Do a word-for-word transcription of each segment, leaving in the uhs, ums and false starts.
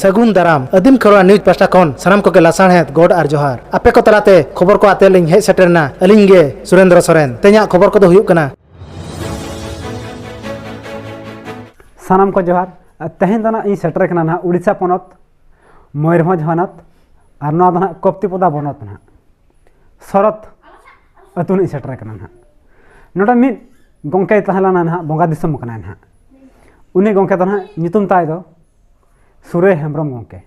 ᱥᱟᱹᱜᱩᱱ ᱫᱟᱨᱟᱢ᱾ ᱟᱹᱫᱤᱢ ᱠᱷᱮᱨᱣᱟᱲ ᱱᱤᱭᱩᱡᱽ ᱯᱟᱦᱴᱟ ᱠᱷᱚᱱ ᱥᱟᱱᱟᱢ ᱠᱚᱜᱮ ᱞᱟᱥᱟᱲᱦᱮᱫ ᱜᱚᱰ ᱟᱨ ᱡᱚᱦᱟᱨ᱾ ᱟᱯᱮ ᱠᱚ ᱛᱟᱞᱟᱛᱮ ᱠᱷᱚᱵᱚᱨ ᱠᱚ ᱟᱛᱮ ᱞᱤᱧ ᱦᱮᱡ ᱥᱮᱴᱮᱨ ᱮᱱᱟ ᱟᱹᱞᱤᱧ ᱜᱮ ᱥᱩᱨᱮᱱᱫᱨᱚ ᱥᱚᱨᱮᱱ᱾ ᱛᱮᱦᱮᱧᱟᱜ ᱠᱷᱚᱵᱚᱨ ᱠᱚᱫᱚ ᱦᱩᱭᱩᱜ ᱠᱟᱱᱟ᱾ ᱥᱟᱱᱟᱢ ᱠᱚ ᱡᱚᱦᱟᱨ᱾ ᱛᱮᱦᱮᱧ ᱫᱚ ᱱᱟᱦᱟᱜ ᱤᱧ ᱥᱮᱴᱮᱨ ᱠᱟᱱᱟ ᱱᱟᱦᱟᱜ ᱩᱲᱤᱥᱥᱟ ᱯᱚᱱᱚᱛ, ᱢᱚᱭᱩᱨᱵᱷᱚᱸᱡᱽ ᱦᱚᱱᱚᱛ, ᱟᱨ ᱱᱚᱣᱟ ᱫᱚ ᱱᱟᱦᱟᱜ ᱠᱚᱯᱛᱤᱯᱚᱫᱟ ᱵᱚᱱᱚᱛ ᱱᱟᱦᱟᱜ᱾ ᱥᱚᱨᱚᱛ ᱟᱹᱛᱩ ᱱᱟᱦᱟᱜ ᱤᱧ ᱥᱮᱴᱮᱨ ᱠᱟᱱᱟ ᱱᱟᱦᱟᱜ᱾ ᱱᱚᱰᱮ ᱢᱤᱫ ᱜᱚᱢᱠᱮᱭ ᱛᱟᱦᱮᱸ ᱞᱮᱱᱟ ᱱᱟᱦᱟᱜ, ᱵᱚᱸᱜᱟ ᱫᱤᱥᱚᱢ ᱠᱟᱱᱟᱭ ᱱᱟᱦᱟᱜ᱾ ᱩᱱᱤ ᱜᱚᱢᱠᱮ ᱫᱚ ᱱᱟᱦᱟᱜ ᱧᱩᱛᱩᱢ ᱛᱟᱭ ᱫᱚ ᱥᱩᱨᱟᱹᱭ ᱦᱮᱢᱵᱨᱚᱢ ᱜᱚᱢᱠᱮ᱾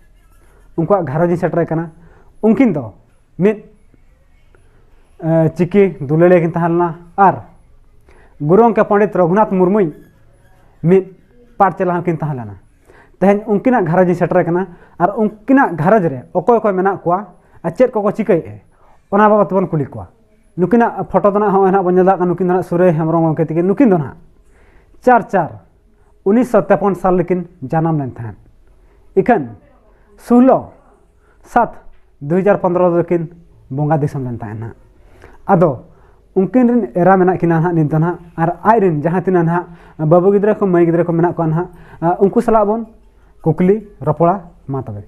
ᱩᱱᱠᱩᱣᱟᱜ ᱜᱷᱟᱨᱚᱸᱡᱽ ᱤᱧ ᱥᱮᱴᱮᱨ ᱠᱟᱱᱟ᱾ ᱩᱱᱠᱤᱱ ᱫᱚ ᱢᱤᱫ, ᱮ, ᱪᱤᱠᱤ ᱫᱩᱞᱟᱹᱲᱤᱭᱟᱹ ᱠᱤᱱ ᱛᱟᱦᱮᱸ ᱞᱮᱱᱟ ᱟᱨ ᱜᱩᱨᱩ ᱜᱚᱢᱠᱮ ᱯᱚᱱᱰᱤᱛ ᱨᱚᱜᱷᱩᱱᱟᱛᱷ ᱢᱩᱨᱢᱩᱧ ᱢᱤᱫ ᱯᱟᱴ ᱪᱮᱞᱟ ᱦᱚᱸᱠᱤᱱ ᱛᱟᱦᱮᱸ ᱞᱮᱱᱟ᱾ ᱛᱮᱦᱮᱧ ᱩᱱᱠᱤᱱᱟᱜ ᱜᱷᱟᱨᱚᱸᱡᱽ ᱤᱧ ᱥᱮᱴᱮᱨ ᱠᱟᱱᱟ ᱟᱨ ᱩᱱᱠᱤᱱᱟᱜ ᱜᱷᱟᱨᱚᱸᱡᱽ ᱨᱮ ᱚᱠᱚᱭ ᱚᱠᱚᱭ ᱢᱮᱱᱟᱜ ᱠᱚᱣᱟ ᱟᱨ ᱪᱮᱫ ᱠᱚᱠᱚ ᱪᱤᱠᱟᱹᱭᱮᱫᱼᱟ, ᱚᱱᱟ ᱵᱟᱵᱚᱫ ᱛᱮᱵᱚᱱ ᱠᱩᱞᱤ ᱠᱚᱣᱟ᱾ ᱱᱩᱠᱤᱱᱟᱜ ᱯᱷᱳᱴᱳ ᱫᱚ ᱱᱟᱜ ᱦᱚᱸᱜᱼᱚᱭ ᱱᱟᱜ ᱵᱚᱱ ᱧᱮᱞ ᱫᱟᱲᱮᱭᱟᱜ ᱠᱟᱱᱟ, ᱱᱩᱠᱤᱱ ᱫᱚ ᱱᱟᱜ ᱥᱩᱨᱟᱹᱭ ᱦᱮᱢᱵᱨᱚᱢ ᱜᱚᱢᱠᱮ ᱛᱟᱹᱠᱤᱱ, ᱱᱩᱠᱤᱱ ᱫᱚ ᱱᱟᱜ ᱪᱟᱨ ᱪᱟᱨ ᱩᱱᱤᱥᱥᱚ ᱛᱮᱯᱚᱱ ᱥᱟᱞ ᱨᱮᱠᱤᱱ ᱡᱟᱱᱟᱢ ᱞᱮᱱ ᱛᱟᱦᱮᱸᱫ᱾ ᱤᱠᱷᱟᱹᱱ ᱥᱳᱞᱞᱳ ᱥᱟᱛ ᱫᱩ ᱦᱟᱡᱟᱨ ᱯᱚᱱᱫᱽᱨᱚ ᱨᱮᱠᱤᱱ ᱵᱚᱸᱜᱟ ᱫᱤᱥᱚᱢ ᱞᱮᱱ ᱛᱟᱦᱮᱸᱫ ᱱᱟᱦᱟᱜ᱾ ᱟᱫᱚ ᱩᱱᱠᱤᱱ ᱨᱮᱱ ᱮᱨᱟ ᱢᱮᱱᱟᱜ ᱠᱤᱱᱟ ᱱᱟᱦᱟᱜ ᱱᱤᱛ ᱫᱚ ᱱᱟᱦᱟᱜ, ᱟᱨ ᱟᱡ ᱨᱮᱱ ᱡᱟᱦᱟᱸ ᱛᱤᱱᱟᱹᱜ ᱱᱟᱦᱟᱜ ᱵᱟᱹᱵᱩ ᱜᱤᱫᱽᱨᱟᱹ ᱠᱚ, ᱢᱟᱹᱭ ᱜᱤᱫᱽᱨᱟᱹ ᱠᱚ ᱢᱮᱱᱟᱜ ᱠᱚᱣᱟ ᱱᱟᱦᱟᱜ, ᱟ, ᱩᱱᱠᱩ ᱥᱟᱞᱟᱜ ᱵᱚᱱ ᱠᱩᱠᱞᱤ ᱨᱚᱯᱚᱲᱟ᱾ ᱢᱟ ᱛᱚᱵᱮ,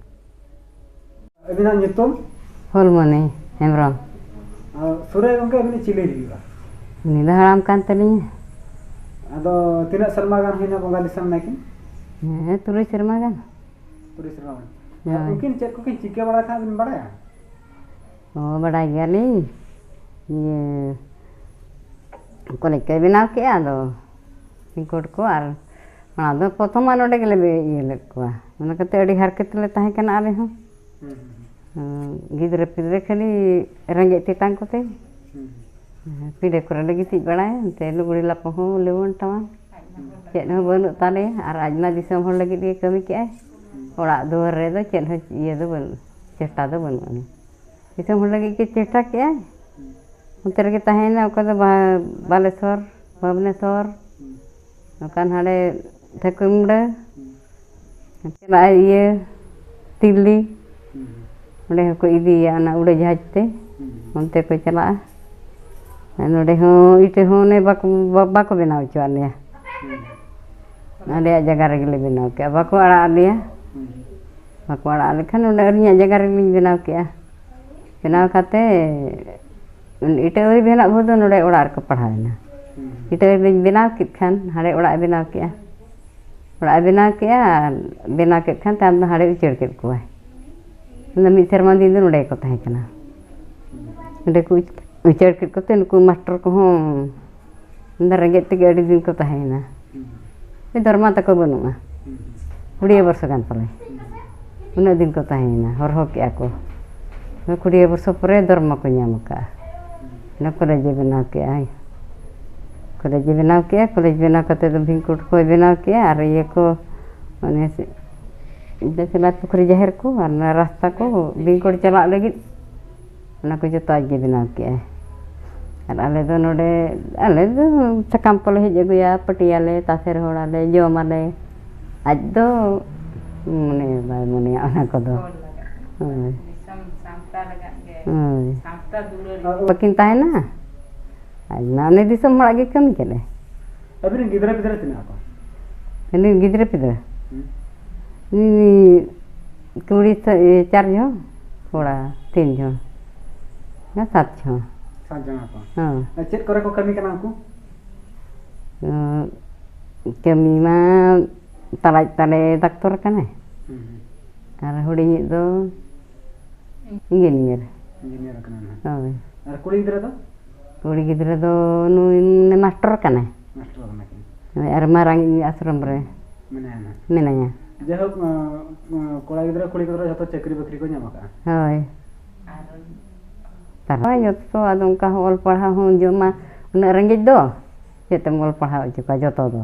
ᱟᱹᱵᱤᱱᱟᱜ ᱧᱩᱛᱩᱢ? ᱯᱷᱩᱞᱢᱚᱱᱤ ᱦᱮᱢᱵᱨᱚᱢ᱾ ᱟᱨ ᱥᱩᱨᱟᱹᱭ ᱜᱚᱢᱠᱮ, ᱟᱹᱵᱤᱱ ᱪᱤᱞᱤ ᱦᱩᱭᱩᱜᱼᱟ? ᱩᱱᱤ ᱫᱚ ᱦᱟᱲᱟᱢ ᱠᱟᱱ ᱛᱟᱹᱞᱤᱧᱟ᱾ ᱟᱫᱚ ᱛᱤᱱᱟᱹᱜ ᱥᱮᱨᱢᱟ ᱜᱟᱱ ᱦᱩᱭᱱᱟ ᱵᱚᱸᱜᱟ ᱫᱤᱥᱚᱢ ᱱᱟᱭᱠᱤᱱ? ᱦᱮᱸ, ᱛᱩᱨᱩᱭ ᱥᱮᱨᱢᱟ ᱜᱟᱱ᱾ ᱛᱩᱨᱩᱭ ᱥᱮᱨᱢᱟ ᱜᱟᱱ᱾ ᱟᱨ ᱦᱳᱭ᱾ ᱩᱱᱠᱤᱱ ᱪᱮᱫ ᱠᱚᱠᱤᱱ ᱪᱤᱠᱟᱹ ᱵᱟᱲᱟᱭ ᱛᱟᱦᱮᱸᱫ, ᱵᱤᱱ ᱵᱟᱲᱟᱭᱟ? ᱚ, ᱵᱟᱰᱟᱭ ᱜᱮᱭᱟᱞᱤᱧ᱾ ᱤᱭᱟᱹ, ᱠᱚᱞᱮᱡᱽ ᱠᱚᱭ ᱵᱮᱱᱟᱣ ᱠᱮᱜᱼᱟ, ᱟᱫᱚ ᱨᱮᱠᱚᱨᱰ ᱠᱚ, ᱟᱨ ᱚᱱᱟ ᱫᱚ ᱯᱨᱚᱛᱷᱚᱢ ᱢᱟ ᱱᱚᱰᱮ ᱜᱮᱞᱮ ᱤᱭᱟᱹ ᱞᱮᱫ ᱠᱚᱣᱟ᱾ ᱚᱱᱟ ᱠᱟᱛᱮ ᱟᱹᱰᱤ ᱦᱟᱨᱠᱮᱛ ᱞᱮ ᱛᱟᱦᱮᱸ ᱠᱟᱱᱟ ᱟᱞᱮ ᱦᱚᱸ᱾ ᱦᱩᱸ, ᱦᱩᱸ, ᱦᱩᱸ᱾ ᱦᱩᱸ, ᱜᱤᱫᱽᱨᱟᱹ ᱯᱤᱫᱽᱨᱟᱹ ᱠᱷᱟᱹᱞᱤ ᱨᱮᱸᱜᱮᱡ ᱛᱮᱛᱟᱝ ᱠᱚᱛᱮ᱾ ᱦᱩᱸ, ᱦᱩᱸ᱾ ᱯᱤᱸᱰᱟᱹ ᱠᱚᱨᱮ ᱞᱮ ᱜᱤᱛᱤᱡ ᱵᱟᱲᱟᱭᱟ, ᱮᱱᱛᱮ ᱞᱩᱜᱽᱲᱤ ᱞᱟᱯᱚ ᱦᱚᱸ ᱞᱩᱣᱟᱹᱱ ᱛᱟᱢᱟ᱾ ᱦᱩᱸ᱾ ᱪᱮᱫ ᱦᱚᱸ ᱵᱟᱹᱱᱩᱜ ᱛᱟᱞᱮᱭᱟ, ᱟᱨ ᱟᱡ ᱢᱟ ᱫᱤᱥᱚᱢ ᱦᱚᱲ ᱞᱟᱹᱜᱤᱫ ᱜᱮ ᱠᱟᱹᱢᱤ ᱠᱮᱜᱼᱟᱭ᱾ ᱦᱩᱸ᱾ ᱚᱲᱟᱜ ᱫᱩᱣᱟᱹᱨ ᱨᱮᱫᱚ ᱪᱮᱫ ᱦᱚᱸ ᱤᱭᱟᱹ ᱫᱚ ᱵᱟᱹᱱᱩᱜ, ᱪᱮᱥᱴᱟ ᱫᱚ ᱵᱟᱹᱱᱩᱜ ᱟᱹᱱᱤᱡ᱾ ᱫᱤᱥᱚᱢ ᱦᱚᱲ ᱞᱟᱹᱜᱤᱫ ᱜᱮ ᱪᱮᱥᱴᱟ ᱠᱮᱜᱼᱟᱭ᱾ ᱦᱩᱸ᱾ ᱚᱱᱛᱮ ᱨᱮᱜᱮ ᱛᱟᱦᱮᱸᱭᱮᱱᱟ, ᱚᱠᱚᱭ ᱫᱚ ᱵᱟ-, ᱵᱟᱞᱮᱥᱚᱨ, ᱵᱷᱩᱵᱽᱱᱮᱥᱚᱨ, ᱦᱩᱸ᱾ ᱱᱚᱝᱠᱟᱱ ᱦᱟᱸᱰᱮ ᱴᱷᱟᱹᱠᱩᱨ ᱢᱩᱸᱰᱟᱹ᱾ ᱦᱩᱸ᱾ ᱪᱟᱞᱟᱜᱼᱟᱭ ᱤᱭᱟᱹ ᱫᱤᱞᱞᱤ, ᱦᱩᱸ᱾ ᱚᱸᱰᱮ ᱦᱚᱸᱠᱚ ᱤᱫᱤᱭᱮᱭᱟ ᱚᱱᱟ ᱩᱰᱟᱹᱡᱟᱦᱟᱡᱽ ᱛᱮ, ᱦᱩᱸ᱾ ᱚᱱᱛᱮ ᱠᱚ ᱪᱟᱞᱟᱜᱼᱟ᱾ ᱟᱨ ᱱᱚᱰᱮ ᱦᱚᱸ ᱤᱴᱟᱹ ᱦᱚᱸ ᱚᱱᱮ ᱵᱟᱠᱚ, ᱵᱟ-, ᱵᱟᱠᱚ ᱵᱮᱱᱟᱣ ᱦᱚᱪᱚᱣᱟᱜ ᱞᱮᱭᱟ᱾ ᱦᱩᱸ᱾ ᱟᱞᱮᱭᱟᱜ ᱡᱟᱭᱜᱟ ᱨᱮᱜᱮ ᱞᱮ ᱵᱮᱱᱟᱣ ᱠᱮᱜᱼᱟ, ᱵᱟᱠᱚ ᱟᱲᱟᱜ ᱟᱫ ᱞᱮᱭᱟ᱾ ᱦᱩᱸ᱾ ᱵᱟᱠᱚ ᱟᱲᱟᱜ ᱞᱮᱠᱷᱟᱱ ᱚᱸᱰᱮ ᱟᱹᱞᱤᱧᱟᱜ ᱡᱟᱭᱜᱟ ᱨᱮᱞᱤᱧ ᱵᱮᱱᱟᱣ ᱠᱮᱜᱼᱟ᱾ ᱵᱮᱱᱟᱣ ᱠᱟᱛᱮ ᱤᱴᱟᱹ ᱟᱹᱣᱨᱤ ᱵᱮᱱᱟᱜ ᱵᱷᱳᱨ ᱫᱚ ᱱᱚᱰᱮ ᱚᱲᱟᱜ ᱨᱮᱠᱚ ᱯᱟᱲᱦᱟᱣ ᱮᱱᱟ᱾ ᱦᱩᱸ᱾ ᱤᱴᱟᱹ ᱟᱹᱣᱨᱤ ᱞᱤᱧ ᱵᱮᱱᱟᱣ ᱠᱮᱫ ᱠᱷᱟᱱ ᱦᱟᱸᱰᱮ ᱚᱲᱟᱜ ᱮ ᱵᱮᱱᱟᱣ ᱠᱮᱜᱼᱟ᱾ ᱚᱲᱟᱜ ᱮ ᱵᱮᱱᱟᱣ ᱠᱮᱜᱼᱟ ᱟᱨ ᱵᱮᱱᱟᱣ ᱠᱮᱫ ᱠᱷᱟᱱ ᱛᱟᱭᱚᱢ ᱫᱚ ᱦᱟᱸᱰᱮ ᱩᱪᱟᱹᱲ ᱠᱮᱫ ᱠᱚᱣᱟᱭ᱾ ᱩᱱ ᱫᱚ ᱢᱤᱫ ᱥᱮᱨᱢᱟ ᱫᱤᱱ ᱫᱚ ᱱᱚᱰᱮ ᱜᱮᱠᱚ ᱛᱟᱦᱮᱸ ᱠᱟᱱᱟ᱾ ᱚᱸᱰᱮ ᱠᱚ ᱩᱪ-, ᱩᱪᱟᱹᱲ ᱠᱮᱫ ᱠᱚᱛᱮ ᱱᱩᱠᱩ ᱢᱟᱥᱴᱚᱨ ᱠᱚᱦᱚᱸ ᱩᱱ ᱫᱚ ᱨᱮᱸᱜᱮᱡ ᱛᱮᱜᱮ ᱟᱹᱰᱤ ᱫᱤᱱ ᱠᱚ ᱛᱟᱦᱮᱸᱭᱮᱱᱟ᱾ ᱦᱩᱸ᱾ ᱫᱷᱚᱨᱢᱟ ᱛᱟᱠᱚ ᱵᱟᱹᱱᱩᱜᱼᱟ᱾ ᱦᱩᱸ᱾ ᱠᱩᱲᱤ ᱵᱚᱨᱥᱚ ᱜᱟᱱ ᱯᱟᱞᱮ᱾ ᱦᱩᱸ᱾ ᱩᱱᱟᱹᱜ ᱫᱤᱱ ᱠᱚ ᱛᱟᱦᱮᱸᱭᱮᱱᱟ, ᱦᱚᱨᱦᱚ ᱠᱮᱜᱼᱟ ᱠᱚ᱾ ᱠᱩᱲᱤ ᱵᱚᱨᱥᱚ ᱯᱚᱨᱮ ᱫᱷᱚᱨᱢᱟ ᱠᱚ ᱧᱟᱢ ᱟᱠᱟᱫᱼᱟ᱾ ᱦᱩᱸ᱾ ᱚᱱᱟ ᱠᱚᱞᱮᱡᱽ ᱮ ᱵᱮᱱᱟᱣ ᱠᱮᱜᱼᱟᱭ᱾ ᱠᱚᱞᱮᱡᱽ ᱮ ᱵᱮᱱᱟᱣ ᱠᱮᱜᱼᱟ, ᱠᱚᱞᱮᱡᱽ ᱵᱮᱱᱟᱣ ᱠᱟᱛᱮ ᱫᱚ ᱵᱷᱤᱢᱠᱳᱴ ᱠᱚᱭ ᱵᱮᱱᱟᱣ ᱠᱮᱜᱼᱟ ᱟᱨ ᱤᱭᱟᱹ ᱠᱚ, ᱚᱱᱮ ᱥᱮ-, ᱥᱤᱞᱟᱭ ᱯᱩᱠᱷᱨᱤ ᱡᱟᱦᱮᱨ ᱠᱚ ᱟᱨ ᱚᱱᱟ ᱨᱟᱥᱛᱟ ᱠᱚ ᱵᱷᱤᱢᱠᱳᱴ ᱪᱟᱞᱟᱜ ᱞᱟᱹᱜᱤᱫ, ᱚᱱᱟ ᱠᱚ ᱡᱚᱛᱚ ᱟᱡ ᱜᱮ ᱵᱮᱱᱟᱣ ᱠᱮᱜᱼᱟᱭ᱾ ᱟᱨ ᱟᱞᱮ ᱫᱚ ᱱᱚᱰᱮ, ᱟᱞᱮ ᱫᱚ ᱥᱟᱠᱟᱢ ᱠᱚᱞᱮ ᱦᱮᱡ ᱟᱹᱜᱩᱭᱟ, ᱯᱟᱹᱴᱤᱭᱟᱞᱮ, ᱛᱟᱥᱮ ᱨᱚᱦᱚᱲᱟᱞᱮ, ᱡᱚᱢᱟᱞᱮ᱾ ᱟᱡ ᱫᱚ ᱢᱚᱱᱮ ᱵᱟᱭ ᱢᱚᱱᱮᱭᱟ ᱚᱱᱟ ᱠᱚᱫᱚ᱾ ᱦᱚᱲ ᱞᱟᱜᱟᱫ ᱜᱮ᱾ ᱦᱳᱭ᱾ ᱫᱤᱥᱚᱢ ᱥᱟᱶᱛᱟ ᱞᱟᱜᱟᱫ ᱜᱮ᱾ ᱦᱳᱭ᱾ ᱥᱟᱶᱛᱟ ᱫᱩᱞᱟᱹᱲ᱾ ᱵᱟᱹᱠᱤᱱ ᱛᱟᱦᱮᱱᱟ᱾ ᱟᱡ ᱢᱟ ᱩᱱᱤ ᱫᱤᱥᱚᱢ ᱦᱚᱲᱟᱜ ᱜᱮ ᱠᱟᱹᱢᱤ ᱠᱮᱫ ᱮ᱾ ᱟᱹᱵᱤᱱ ᱨᱮᱱ ᱜᱤᱫᱽᱨᱟᱹ ᱯᱤᱫᱽᱨᱟᱹ ᱛᱤᱱᱟᱹᱜ ᱟᱠᱚ? ᱟᱹᱞᱤᱧ ᱜᱤᱫᱽᱨᱟᱹ ᱯᱤᱫᱽᱨᱟᱹ? ᱦᱩᱸ᱾ ᱩᱱᱤ ᱠᱩᱲᱤ ᱥᱟ-, ᱤᱭᱟᱹ, ᱪᱟᱨ ᱡᱚᱱ, ᱠᱚᱲᱟ ᱛᱤᱱ ᱡᱚᱱ, ᱦᱮᱸ, ᱥᱟᱛ ᱡᱚᱱ᱾ ᱥᱟᱛ ᱡᱚᱱ ᱟᱠᱚ? ᱦᱮᱸ᱾ ᱟᱨ ᱪᱮᱫ ᱠᱚᱨᱮ ᱠᱚ ᱠᱟᱹᱢᱤ ᱠᱟᱱᱟ ᱩᱱᱠᱩ? ᱩᱸ, ᱠᱟᱹᱢᱤ ᱢᱟ ᱛᱟᱞᱟᱡ ᱛᱟᱞᱮ ᱰᱟᱠᱛᱚᱨ ᱠᱟᱱᱟᱭ᱾ ᱦᱩᱸ, ᱦᱩᱸ᱾ ᱟᱨ ᱦᱩᱰᱤᱧᱤᱡ ᱫᱚ ᱤᱧᱡᱤᱱᱤᱭᱟᱨ᱾ ᱤᱧᱡᱤᱱᱤᱭᱟᱨ ᱠᱟᱱᱟᱭ ᱱᱟᱦᱟᱜ᱾ ᱦᱳᱭ᱾ ᱟᱨ ᱠᱩᱲᱤ ᱜᱤᱫᱽᱨᱟᱹ ᱫᱚ? ᱠᱩᱲᱤ ᱜᱤᱫᱽᱨᱟᱹ ᱫᱚ ᱱᱩᱭ ᱢᱟᱱᱮ ᱢᱟᱥᱴᱚᱨ ᱠᱟᱱᱟᱭ᱾ ᱢᱟᱥᱴᱚᱨ ᱠᱟᱱᱟ ᱠᱤᱱ᱾ ᱦᱳᱭ, ᱟᱨ ᱢᱟᱨᱟᱝ ᱤᱡ ᱟᱥᱨᱚᱢ ᱨᱮ ᱢᱮᱱᱟᱭᱟ ᱱᱟᱦᱟᱜ᱾ ᱢᱮᱱᱟᱭᱟ᱾ ᱡᱟᱭᱦᱳᱠ, ᱟᱸ, ᱟᱸ, ᱠᱚᱲᱟ ᱜᱤᱫᱽᱨᱟᱹ, ᱠᱩᱲᱤ ᱜᱤᱫᱽᱨᱟᱹ ᱡᱷᱚᱛᱚ ᱪᱟᱹᱠᱨᱤ ᱵᱟᱹᱠᱨᱤ ᱠᱚ ᱧᱟᱢ ᱟᱠᱟᱫᱼᱟ᱾ ᱦᱳᱭ᱾ ᱛᱟᱨᱯᱚᱨᱮ ᱡᱚᱛᱚ ᱟᱫᱚ ᱚᱱᱠᱟ ᱦᱚᱸ ᱚᱞ ᱯᱟᱲᱦᱟᱣ ᱦᱚᱸ ᱡᱚᱢᱟ, ᱩᱱᱟᱹᱜ ᱨᱮᱸᱜᱮᱡ ᱫᱚ ᱪᱮᱫ ᱛᱮᱢ ᱚᱞ ᱯᱟᱲᱦᱟᱣ ᱦᱚᱪᱚ ᱠᱚᱣᱟ ᱡᱚᱛᱚ ᱫᱚ᱾